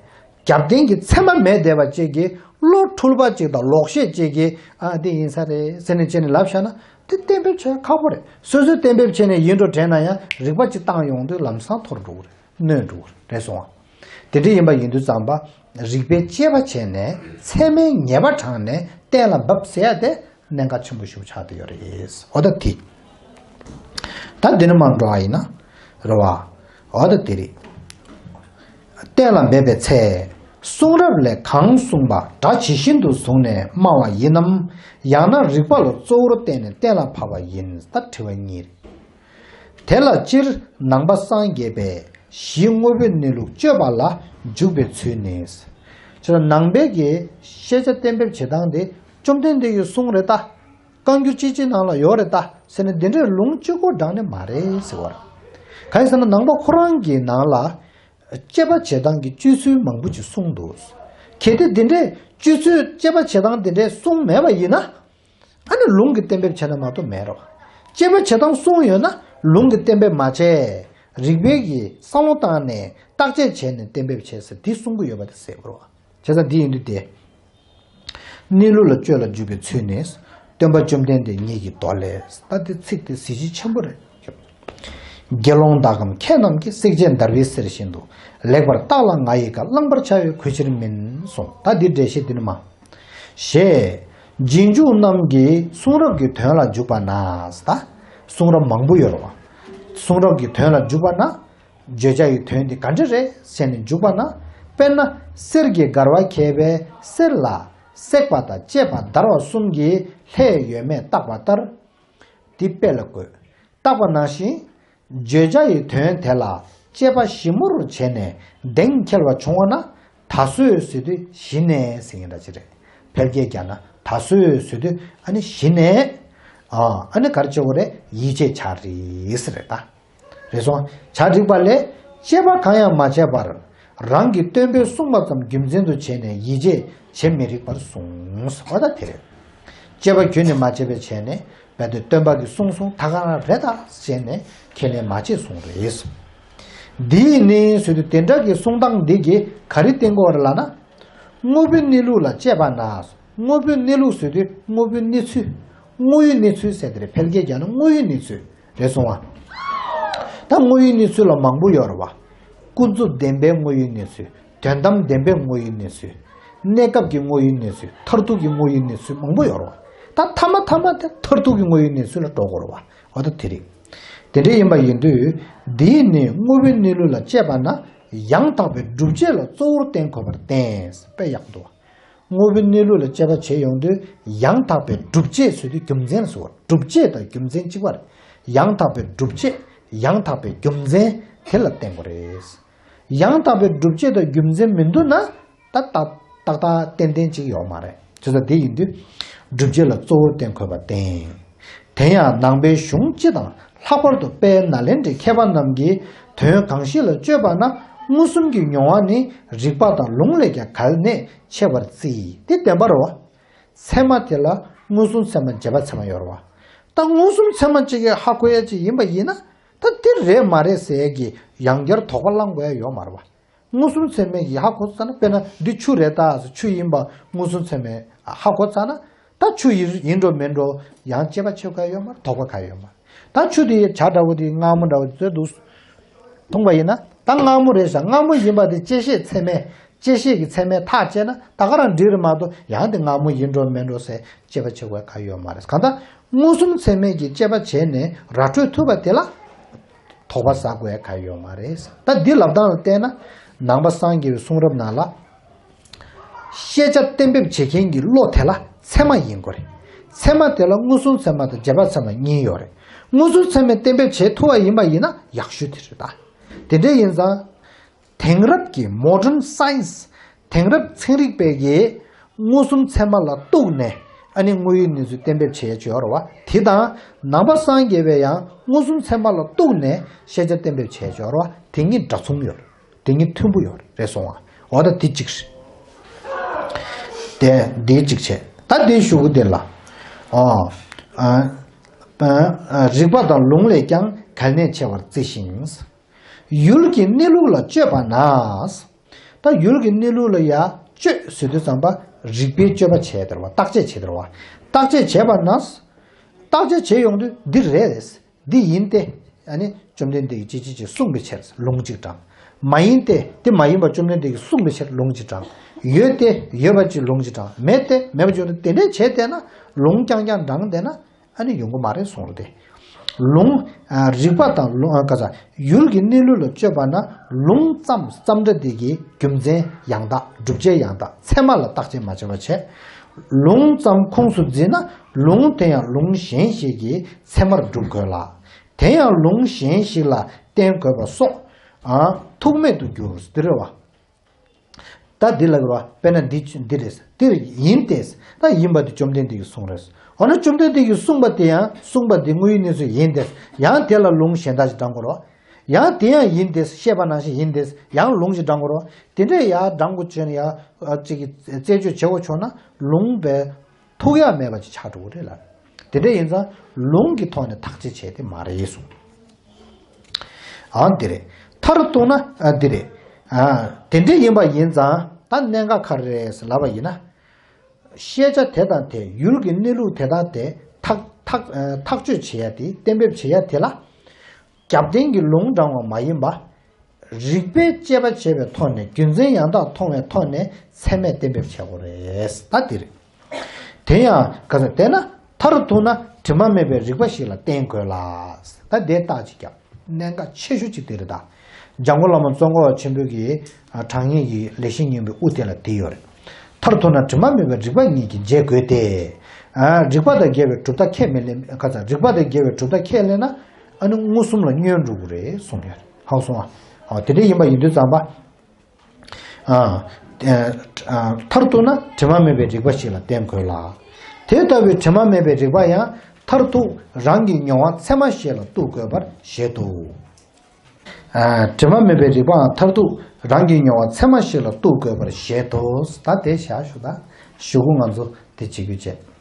རྒྱབ་རྟེན་གྱི་ཚད་མ་མེད་བསྡད་པ་ཅིག་གིས་བློ་འཁྲུལ་པ་ཅིག་དང་ལོག་བཤད་ཅིག་གིས་ཨ་འདི་ཡིན་ས་རེད་ཟེར་ནས་བྱས་ནས་ལབ་བཞག་ན་དེ་གཏན་འབེབས་བྱེད་ཁག་པོ་རེད། སོ་སོས་གཏན་འབེབས་བྱས་ནས་ཡིན་འགྲོ་དྲན་ན་ཡང་རིག་པ་ཅིག་བཏང་ཡོང་དུས་ལམ་སང་འཐོར་འགྲོ་གི་རེད། གནོད་འགྲོ་གི་རེད། རེད་སོང་ཨ། དེ་འདྲ་ཡིན་པ་ཡིན་དུས་ཙམ་པ་རིགས་པའི་དཔྱད་པ་བྱས་ནས་ཚད་མས་ངེས་པ་དྲངས་ནས་གཏན་ལ་འབེབས་ཟེར་ཡ་དེ་གནད་འགག་ཆེན་པོ་ཞིག་ཆགས་བསྡད་ཡོད་རེད། འོ་ད་དེ། ད་འདི་ནས་མར་འགྲོ་བ་ཡིན་ན། རེད་བ། འོ་ད་དེ་རེད། གཏན་ལ་འབེབས་པའི་ཚེ། གསུང་རབ་ལས་གང་གསུངས་པ་སྒྲ་ཇི་བཞིན་དུ་བཟུང་ནས་སྨྲ་བ་ཡིན་ནམ། ཡང་ན་རིགས་པ་ལ་གཙོ་བོར་བརྟེན་ནས་གཏན་ལ་ཕབ་པ་ཡིན། ད་དྲི་བ་གཉིས་རེད། དེ་ལ་སྤྱིར་ནང་པ་སངས་རྒྱས་པས་གཞི་དངོས་པོའི་གནས་ལུགས་དཔྱོད་པ་ལ་འཇུག་པའི་ཚུལ་ནི། ཁྱེད་ལ་ནང་པའི་གི་ཤེས་བྱ་གཏན་འབེབས་བྱེད་སྟངས་དེ་བཅོམ་ལྡན་འདས་ཀྱི་གསུང་རེད་ད། བཀའ་འགྱུར་ཅི་ཅི་ནང་ལ་ཡོད་རེད་ད་ཟེར་ནས་འདི་འདྲའི་ལུང་གཅིག་པོ་དྲངས་ནས་མ་རེད་ཟེར་བ་རེད། གང་ཡིན་ཟེར་ན་ནང་པ་ཁོ་རང་གི་ནང་ལ་དཔྱད་པ་བྱེད་སྟངས་ཀྱི་སྤྱོད་ཚུལ་མང་པོ་ཅིག་གསུངས་འདུག། གལ་ཏེ་འདི་འདྲའི་སྤྱོད་ཚུལ་དཔྱད་པ་བྱེད་སྟངས་འདི་འདྲའི་གསུངས་མེད་པ་ཡིན་ན། ཨ་ནི་ལུང་གི་གཏན་འབེབས་བྱས་ན་མ་གཏོགས་མེད་རོགས། དཔྱད་པ་བྱེད་སྟངས་གསུངས་ཡོད་ན་ལུང་གི་གཏན་འབེབས་མ་བྱས། རིགས་པའི་གི་བསམ་བློ་བཏང་ནས་བརྟག་དཔྱད་བྱས་ནས་གཏན་འབེབས་བྱས་ཟེར་འདི་གསུང་གི་ཡོད་པ་དེ་ཟེར་དགོས་རོགས། བྱས་ཙང་འདི་ཡིན་དུས་དེ། གནས་ལུགས་ལ་དཔྱོད་ལ་འཇུག་པའི་ཚུལ་ནི། སྟོན་པ་བཅོམ་ལྡན་འདས་ཉིད་ཀྱི་མདོ་ལས། ད་འདི་ཚིག་དེ་གཟི་བརྗིད་ཆེན་པོ་རེད། དགེ་སློང་དག་གམ་མཁས་རྣམས་ཀྱིས། བསྲེགས་བཅད་བརྡར་བའི་གསེར་བཞིན་དུ། ལེགས་པར་བརྟགས་ལ་ང་ཡི་བཀའ། བླང་བར་བྱ་བའི་གུས་ཕྱིར་མིན། གསུངས། ད་འདི་འགྲེལ་བཤད་འདི་ནི་མ། ཞེས། རྗེས་འཇུག་རྣམས་ཀྱིས་གསུང་རབ་ཀྱི་དོན་ལ་འཇུག་པ་ན། ད་གསུང་རབ་མང་པོ་ཡོད་རེད་བ། གསུང་རབ་ཀྱི་དོན་ལ་འཇུག་པ་ན། བརྗོད་བྱ་ཡི་དོན་འདི་ག་འདྲ་རེད་ཟེར་ནས་འཇུག་པ་ན། དཔེར་ན་གསེར་གྱི་འགལ་བ་མཁས་པས་གསེར་ལ་བསྲེགས་པ་དང་བཅད་པ་བརྡར་བ་གསུམ་གྱི་ལྷད་ཡོད་མེད་བརྟག་པ་ལྟར། འདི་དཔེ་ལ་བཀོད། བརྟག་པ་ནང་བཞིན། བརྗོད་བྱ་ཡི་དོན་དེ་ལ་དཔྱད་པ་ཞིབ་མོར་བྱས་ནས་གདེང་འཁེལ་བ་བྱུང་བ་ན། ད་གཟོད་ཟེར་དུས་གཞི་ནས་ཟེར་མཁན་འདྲ་ཅིག་རེད། ཕལ་སྐད་རྒྱག་ན་ད་གཟོད་ཟེར་དུས་ཨ་ནི་གཞི་ནས། ཨ་ཨ་ནི་ག་རེ་བྱེད་དགོས་རེད། ཡིད་ཆེས་བྱ་རེད་ཟེར་རེད་ད། རེད་སོང་། བྱ་རིགས་པ་ལས་དཔྱད་པ་གང་ཡང་མ་བྱས་པར། རང་གི་སྟོན་པས་གསུངས་པ་ཙམ་རྒྱུ་མཚན་དུ་བྱས་ནས་ཡིད་ཆེས་བྱེད་མི་རིགས་པར་གསུངས། འོ་ད་དེ་རེད། དཔྱད་པ་ཁྱོན་ནས་མ་བྱས་པའི་བྱས་ནས་རྦད་དེ་སྟོན་པ་གིས་གསུངས་གསུངས་ད་ག་རང་རེད་ད་ཟེར་ནས་ཁས་ལེན་མ་བྱས་གསུངས་རེད། འདིས་ནི་ཟེར་དུས་དེ་འདྲ་གི་གསུང་སྟངས་འདི་གིས་ག་རེ་བསྟན་གྱི་ཡོད་རེད་ལབ་ན། དངོས་པོའི་གནས་ལུགས་ལ་དཔྱད་པ་ན། དངོས་པོའི་གནས་ལུགས་ཟེར་དུས་དངོས་པོའི་གནས་ཚུལ། དངོས་ཡོད་གནས་ཚུལ་ཟེར་དེ་རེད། ཕལ་སྐད་རྒྱག་ན་དངོས་ཡོད་གནས་ཚུལ་རེད་སོང་བ། ད་དངོས་ཡོད་གནས་ཚུལ་ལ་མང་པོ་ཡོད་རེད་བ། ཀུན་རྫོབ་བདེན་པའི་དངོས་ཡོད་གནས་ཚུལ། དོན་དམ་བདེན་པའི་དངོས་ཡོད་གནས་ཚུལ། གནས་སྐབས་ཀྱི་དངོས་ཡོད་གནས་ཚུལ། མཐར་ཐུག་གི་དངོས་ཡོད་གནས་ཚུལ་མང་པོ་ཡོད་རེད་བ། ད་ཐ་མ་ཐ་མ་དེ་མཐར་ཐུག་གི་དངོས་ཡོད་གནས་ཚུལ་ལ་འགྲོ་དགོས་རེད་བ། འོ་ད་དེ་རེད། དེ་འདྲ་ཡིན་པ་ཡིན་དུས། འདིས་ནི་དངོས་པོའི་གནས་ལུགས་ལ་དཔྱད་པ་ན། ཡང་དག་པའི་སྒྲུབ་བྱེད་ལ་གཙོ་བོར་བསྟན་དགོས་པར་བསྟན། དཔེ་ཡག་འདུག། དངོས་པོའི་གནས་ལུགས་ལ་དཔྱད་པ་བྱེད་ཡོང་དུས་ཡང་དག་པའི་སྒྲུབ་བྱེད་ཟེར་དུས་རྒྱུ་མཚན་ལ་ཟེར་བ། སྒྲུབ་བྱེད་དང་རྒྱུ་མཚན་གཅིག་པ་རེད། ཡང་དག་པའི་སྒྲུབ་བྱེད། ཡང་དག་པའི་རྒྱུ་མཚན་དེ་ལ་བརྟེན་དགོས་རེད། ཡང་དག་པའི་སྒྲུབ་བྱེད་དང་རྒྱུ་མཚན་མི་འདུག་ན་ད་ཏག་ཏག་ཏག་ཏན་ཏན་གཅིག་ཡོད་མ་རེད། བྱས་ཙང་དེ་ཡིན་དུས་སྒྲུབ་བྱེད་ལ་གཙོ་བོར་བསྟན་དགོས་པར་བསྟན། དེ་ཡང་ནང་པའི་གཞུང་སྤྱི་དང་ལྷག་པར་དུ་དཔལ་ནཱ་ལེནྡྲའི་མཁས་པ་རྣམས་ཀྱིས་དོན་གང་ཞིག་ལ་དཔྱོད་པ་ན་མངོན་སུམ་གྱི་མྱོང་བ་ནི་རིགས་པ་དང་ལུང་ལས་ཀྱང་གལ་གནད་ཆེ་བར་བརྩི། དེ་བདེན་པ་རེད་བ། ཚད་མ་དེ་ལ་མངོན་སུམ་ཚད་མ་རྗེས་དཔག་ཚད་མ་ཡོད་རེད་བ། ད་མངོན་སུམ་ཚད་མ་གཅིག་གིས་ཧ་གོ་ཡ་གཅིག་ཡིན་པ་ཡིན་ན་ད་དེ་རེད་མ་རེད་ཟེར་ཡ་གི་ཡང་བསྐྱར་དོགས་པ་བསླང་དགོས་ཡ་ཡོད་མ་རེད་བ། མངོན་སུམ་ཚད་མས་ཀྱིས་ཧ་གོ་ཚར་ན། དཔེར་ན་འདི་ཆུ་རེད་ད་ཟེར། ཆུ་ཡིན་པ་མངོན་སུམ་ཚད་མས་ཧ་གོ་ཚར་ན། ད་ཆུ་ཡིན་ཡིན་འགྲོ་མིན་འགྲོ་ཡང་དཔྱད་པ་བྱེད་ག་ཡོད་མ་རེད། དོགས་པ་ག་ཡོད་མ་རེད། ད་ཆུ་དེ་བྱ་འདྲ་བོ་དེ་མངར་མོ་འདྲ་བོ་དེ་ཚོས་འདུག་མཐོང་པ་ཡིན་ན། ད་མངར་མོ་རེད་ཤག། མངར་མོ་ཡིན་པ་དེ་དཔྱད་ཤེས་ཚད་མས། དཔྱད་ཤེས་ཀྱི་ཚད་མས་ཐག་བཅད་ན་ད་ག་རང་འགྲིག་རེད་མ་གཏོགས་ཡང་དེ་མངར་མོ་ཡིན་འགྲོ་མིན་འགྲོ་ཟེར་དཔྱད་པ་བྱེད་དགོས་ག་ཡོད་མ་རེད། གང་ལྟར་མངོན་སུམ་ཚད་མས་ཀྱིས་དཔྱད་པ་བྱས་ནས་ར་སྤྲོད་ཐུབ་པ་དེ་ལ། དོགས་པ་ཟ་དགོས་ཡ་ག་ཡོད་མ་རེད། ད་འདི་ལབ་སྟངས་ལ་བལྟས་ན་ནང་པ་སངས་རྒྱས་པའི་གསུང་རབ་ནང་ལ། ཤེས་བྱ་གཏན་འབེབས་བྱེད་མཁན་གྱི་བློ་དེ་ལ་ཚད་མ་ཡིན་དགོས་རེད། ཚད་མ་དེ་ལ་མངོན་སུམ་ཚད་མ་དང་རྗེས་དཔག་ཚད་མ་གཉིས་ཡོད་རེད། མངོན་སུམ་ཚད་མས་གཏན་འབེབས་བྱེད་ཐུབ་པ་ཡིན་པ་ཡིན་ན་ཡག་ཤོས་དེ་རེད་ད། དེ་འདྲ་ཡིན་ཙང་། དེང་རབས་ཀྱི་modern science། དེང་རབས་ཚན་རིག་པས་ཀྱིས་མངོན་སུམ་ཚད་མ་ལ་གཏུགས་ནས་ཨ་ནི་དངོས་ཡོད་གནས་ཚུལ་གཏན་འབེབས་བྱེད་ཡ་ཅིག་ཡོད་རེད་བ། དེ་དང་ནང་པ་སངས་རྒྱས་པས་ཡང་མངོན་སུམ་ཚད་མ་ལ་གཏུགས་ནས་ཤེས་བྱ་གཏན་འབེབས་བྱེད་ཡ་ཅིག་ཡོད་རེད་བ། དེ་གཉིས་འདྲ་མཚུངས་ཡོད་རེད། དེ་གཉིས་མཐུན་པོ་ཡོད་རེད་སོང་བ། འོ་ད་དེ་གཅིག་རེད། དེ་འདི་གཅིག་བྱས། ད་དེའི་གཞུག་གུ་དེ་ལ། ཨོ། ཨ། ཨ། རིགས་པ་དང་ལུང་ལས་ཀྱང་གལ་གནད་ཆེ་བར་བརྩི་ཞིང་། ཡུལ་གྱི་གནས་ལུགས་ལ་དཔྱོད་པ་ན། ད་ཡུལ་གྱི་གནས་ལུགས་ལ་ཡ་དཔྱོད་ཟེར་དུས་ཙམ་པ་རིགས་པའི་དཔྱོད་པ་བྱས་དེ་རེད་བ། བརྟག་དཔྱད་བྱས་དེ་རེད་བ། བརྟག་དཔྱད་བྱས་པ་ན། བརྟག་དཔྱད་བྱས་ཡོང་དུས་འདི་རེད། འདི་ཡིན་ཏེ། ཨ་ནི་བཅོམ་ལྡན་འདས་ཀྱིས་ཅི་ཅི་ཅི་གསུངས་པའི་ཕྱིར་ལུང་གཅིག་དྲངས། མ་ཡིན་ཏེ་དེ་མ་ཡིན་པ་བཅོམ་ལྡན་འདས་ཀྱིས་གསུངས་པའི་ཕྱིར་ལུང་གཅིག་དྲངས། ཡོད་དེ་ཡོད་པ་ཅིག་ལུང་གཅིག་དྲངས། མེད་དེ་མེད་པ་ཅིག་དེ་འདྲས་བྱས་བསྡད་ན་ལུང་རྐྱང་རྐྱང་དྲངས་བསྡད་ན། ཨ་ནི་ཡོང་གི་མ་རེད་གསུངས་རེད་དེ། ལུང་། ཨ། རིགས་པ་དང་ལུང་། ཨ། ག་ས། ཡུལ་གྱི་གནས་ལུགས་ལ་དཔྱོད་པ་ན་ལུང་ཙམ་ཙམ་སྒྲ་དེ་གི་རྒྱུ་མཚན་ཡང་དག་སྒྲུབ་བྱེད་ཡང་དག་ཚད་མ་ལ་བརྟག་དཔྱད་མ་བྱས་པ་བྱས། ལུང་ཙམ་ཁུངས་སུ་འཛིན་ན་ལུང་དེ་ཡང་ལུང་གཞན་ཞིག་གི་ཚད་མར་སྒྲུབ་དགོས་ལ། དེ་ཡང་ལུང་གཞན་ཞིག་ལ་བརྟེན་དགོས་པ་སོགས། ཨ། ཐུག་མེད་དུ་འགྱུར་ཟེར་རེད་བ། ད་འདི་ལ་རོ། དཔེར་ན་འདི་འདི་རེད། འདིར་ཡིན་ཏེ། ད་ཡིན་པ་འདི་བཅོམ་ལྡན་འདས་ཀྱིས་གསུངས་རེད། འོ་ན་བཅོམ་ལྡན་འདས་ཀྱིས་གསུངས་པ་དེ་ཡང་གསུངས་པ་འདི་དངོས་ཡོད་གནས་ཚུལ་ཡིན་ཏེ། ཡང་དེ་ལ་ལུང་གཞན་དག་ཅིག་བགྲང་དགོས་རོ། ཡང་དེ་ཡང་ཡིན་ཏེ། བཤད་པ་ནང་བཞིན་ཡིན་ཏེ། ཡང་ལུང་ཞིག་བགྲང་དགོས་རོ། དེ་འདྲས་ཡང་བགྲང་དགོས་བྱས་ན་ཡང་ཅིག་གི་རྩད་གཅོད་བྱེད་དགོས་བྱུང་ན་ལུང་པའི་ཐུག་ཡ་མེད་པ་ཅིག་ཆགས་འགྲོ་གི་རེད་ལ། དེ་འདྲ་ཡིན་ཙང་ལུང་གི་ཐོག་ནས་ཐག་གཅོད་བྱས་ཏེ་མ་རེད་གསུངས། ཨང་། འདི་རེད། མཐར་གཏུགས་ན། ཨ། འདི་རེད། ཨ། དེ་འདྲ་ཡིན་པ་ཡིན་ཙང་ད་གནད་འགག་ག་རེ་རེད་ལབ་པ་ཡིན་ན། ཤེས་བྱ་དེ་དང་དེ། ཡུལ་གྱི་གནས་ལུགས་དེ་དང་དེ་ཐག་ཐག་ཨ། ཐག་གཅོད་བྱེད་ཡ་དེ། གཏན་འབེབས་བྱེད་ཡ་དེ་ལ། རྒྱབ་རྟེན་གྱི་ལུང་དྲངས་པ་མ་ཡིན་པ། རིགས་པས་དཔྱད་པ་བྱས་པའི་ཐོག་ནས་རྒྱུ་མཚན་ཡང་དག་མཐོང་བའི་ཐོག་ནས་ཚད་མས་གཏན་འབེབས་བྱེད་དགོས་རེད། ད་འདི་རེད། དེ་ཡང་ག་ཚོད་བལྟས་ན། མཐར་ཐུག་ན་དྲི་མ་མེད་པའི་རིགས་པ་ཞིག་ལ་བརྟེན་དགོས་ལ། ད་དེ་རྟགས་ཅིག་རྒྱབ། གནད་འགག་ཆེ་ཤོས་ཅིག་དེ་རེད་ད། འཇམ་མགོན་བླ་མ་ཙོང་ཁ་པ་ཆེན་པོའི་གི་དྲང་ངེས་ཀྱི་ལེགས་བཤད་སྙིང་པོའི་དབུ་དེ་ལ་དེ་ཡོད་རེད། མཐར་ཐུག་ན་དྲི་མ་མེད་པའི་རིགས་པ་ཉིད་ཀྱིས་འབྱེད་དགོས་ཏེ། ཨ། རིགས་པ་དང་འགལ་བའི་གྲུབ་མཐའ་ཁས་མི་ལེན། ག་ཚོད། རིགས་པ་དང་འགལ་བའི་གྲུབ་མཐའ་ཁས་ལེན་ན། ཨ་ནི་མངོན་སུམ་ལ་བསྙོན་འགྲོ་གི་རེད་གསུངས་ཡོད་རེད། ཧ་གོ་སོང་ཨ། ཨ། དེ་འདྲ་ཡིན་པ་ཡིན་དུས་ཙམ་པ། ཨ། ཨ། མཐར་ཐུག་ན་དྲི་མ་མེད་པའི་རིགས་པ་ཞིག་ལ་བརྟེན་དགོས་ལ། དེ་ལྟ་བུའི་དྲི་མ་མེད་པའི་རིགས་པ་ཡང་མཐར་ཐུག་རང་གི་མྱོང་བ་ཚད་མ་ཞིག་ལ་གཏུག་དགོས་པར་བཞེད་དོ། ཨ། དྲི་མ་མེད་པའི་རིགས་པའང་མཐར་ཐུག་རང་གི་མྱོང་བ་ཚད་མ་ཞིག་ལ་གཏུག་དགོས་པར་བཞེད་དོ། ད་དེ་བཞག་ཞུ་ད། གཞུག་གུ་ང་ཚོ་དེ་བྱེད་རྒྱུ་བྱས།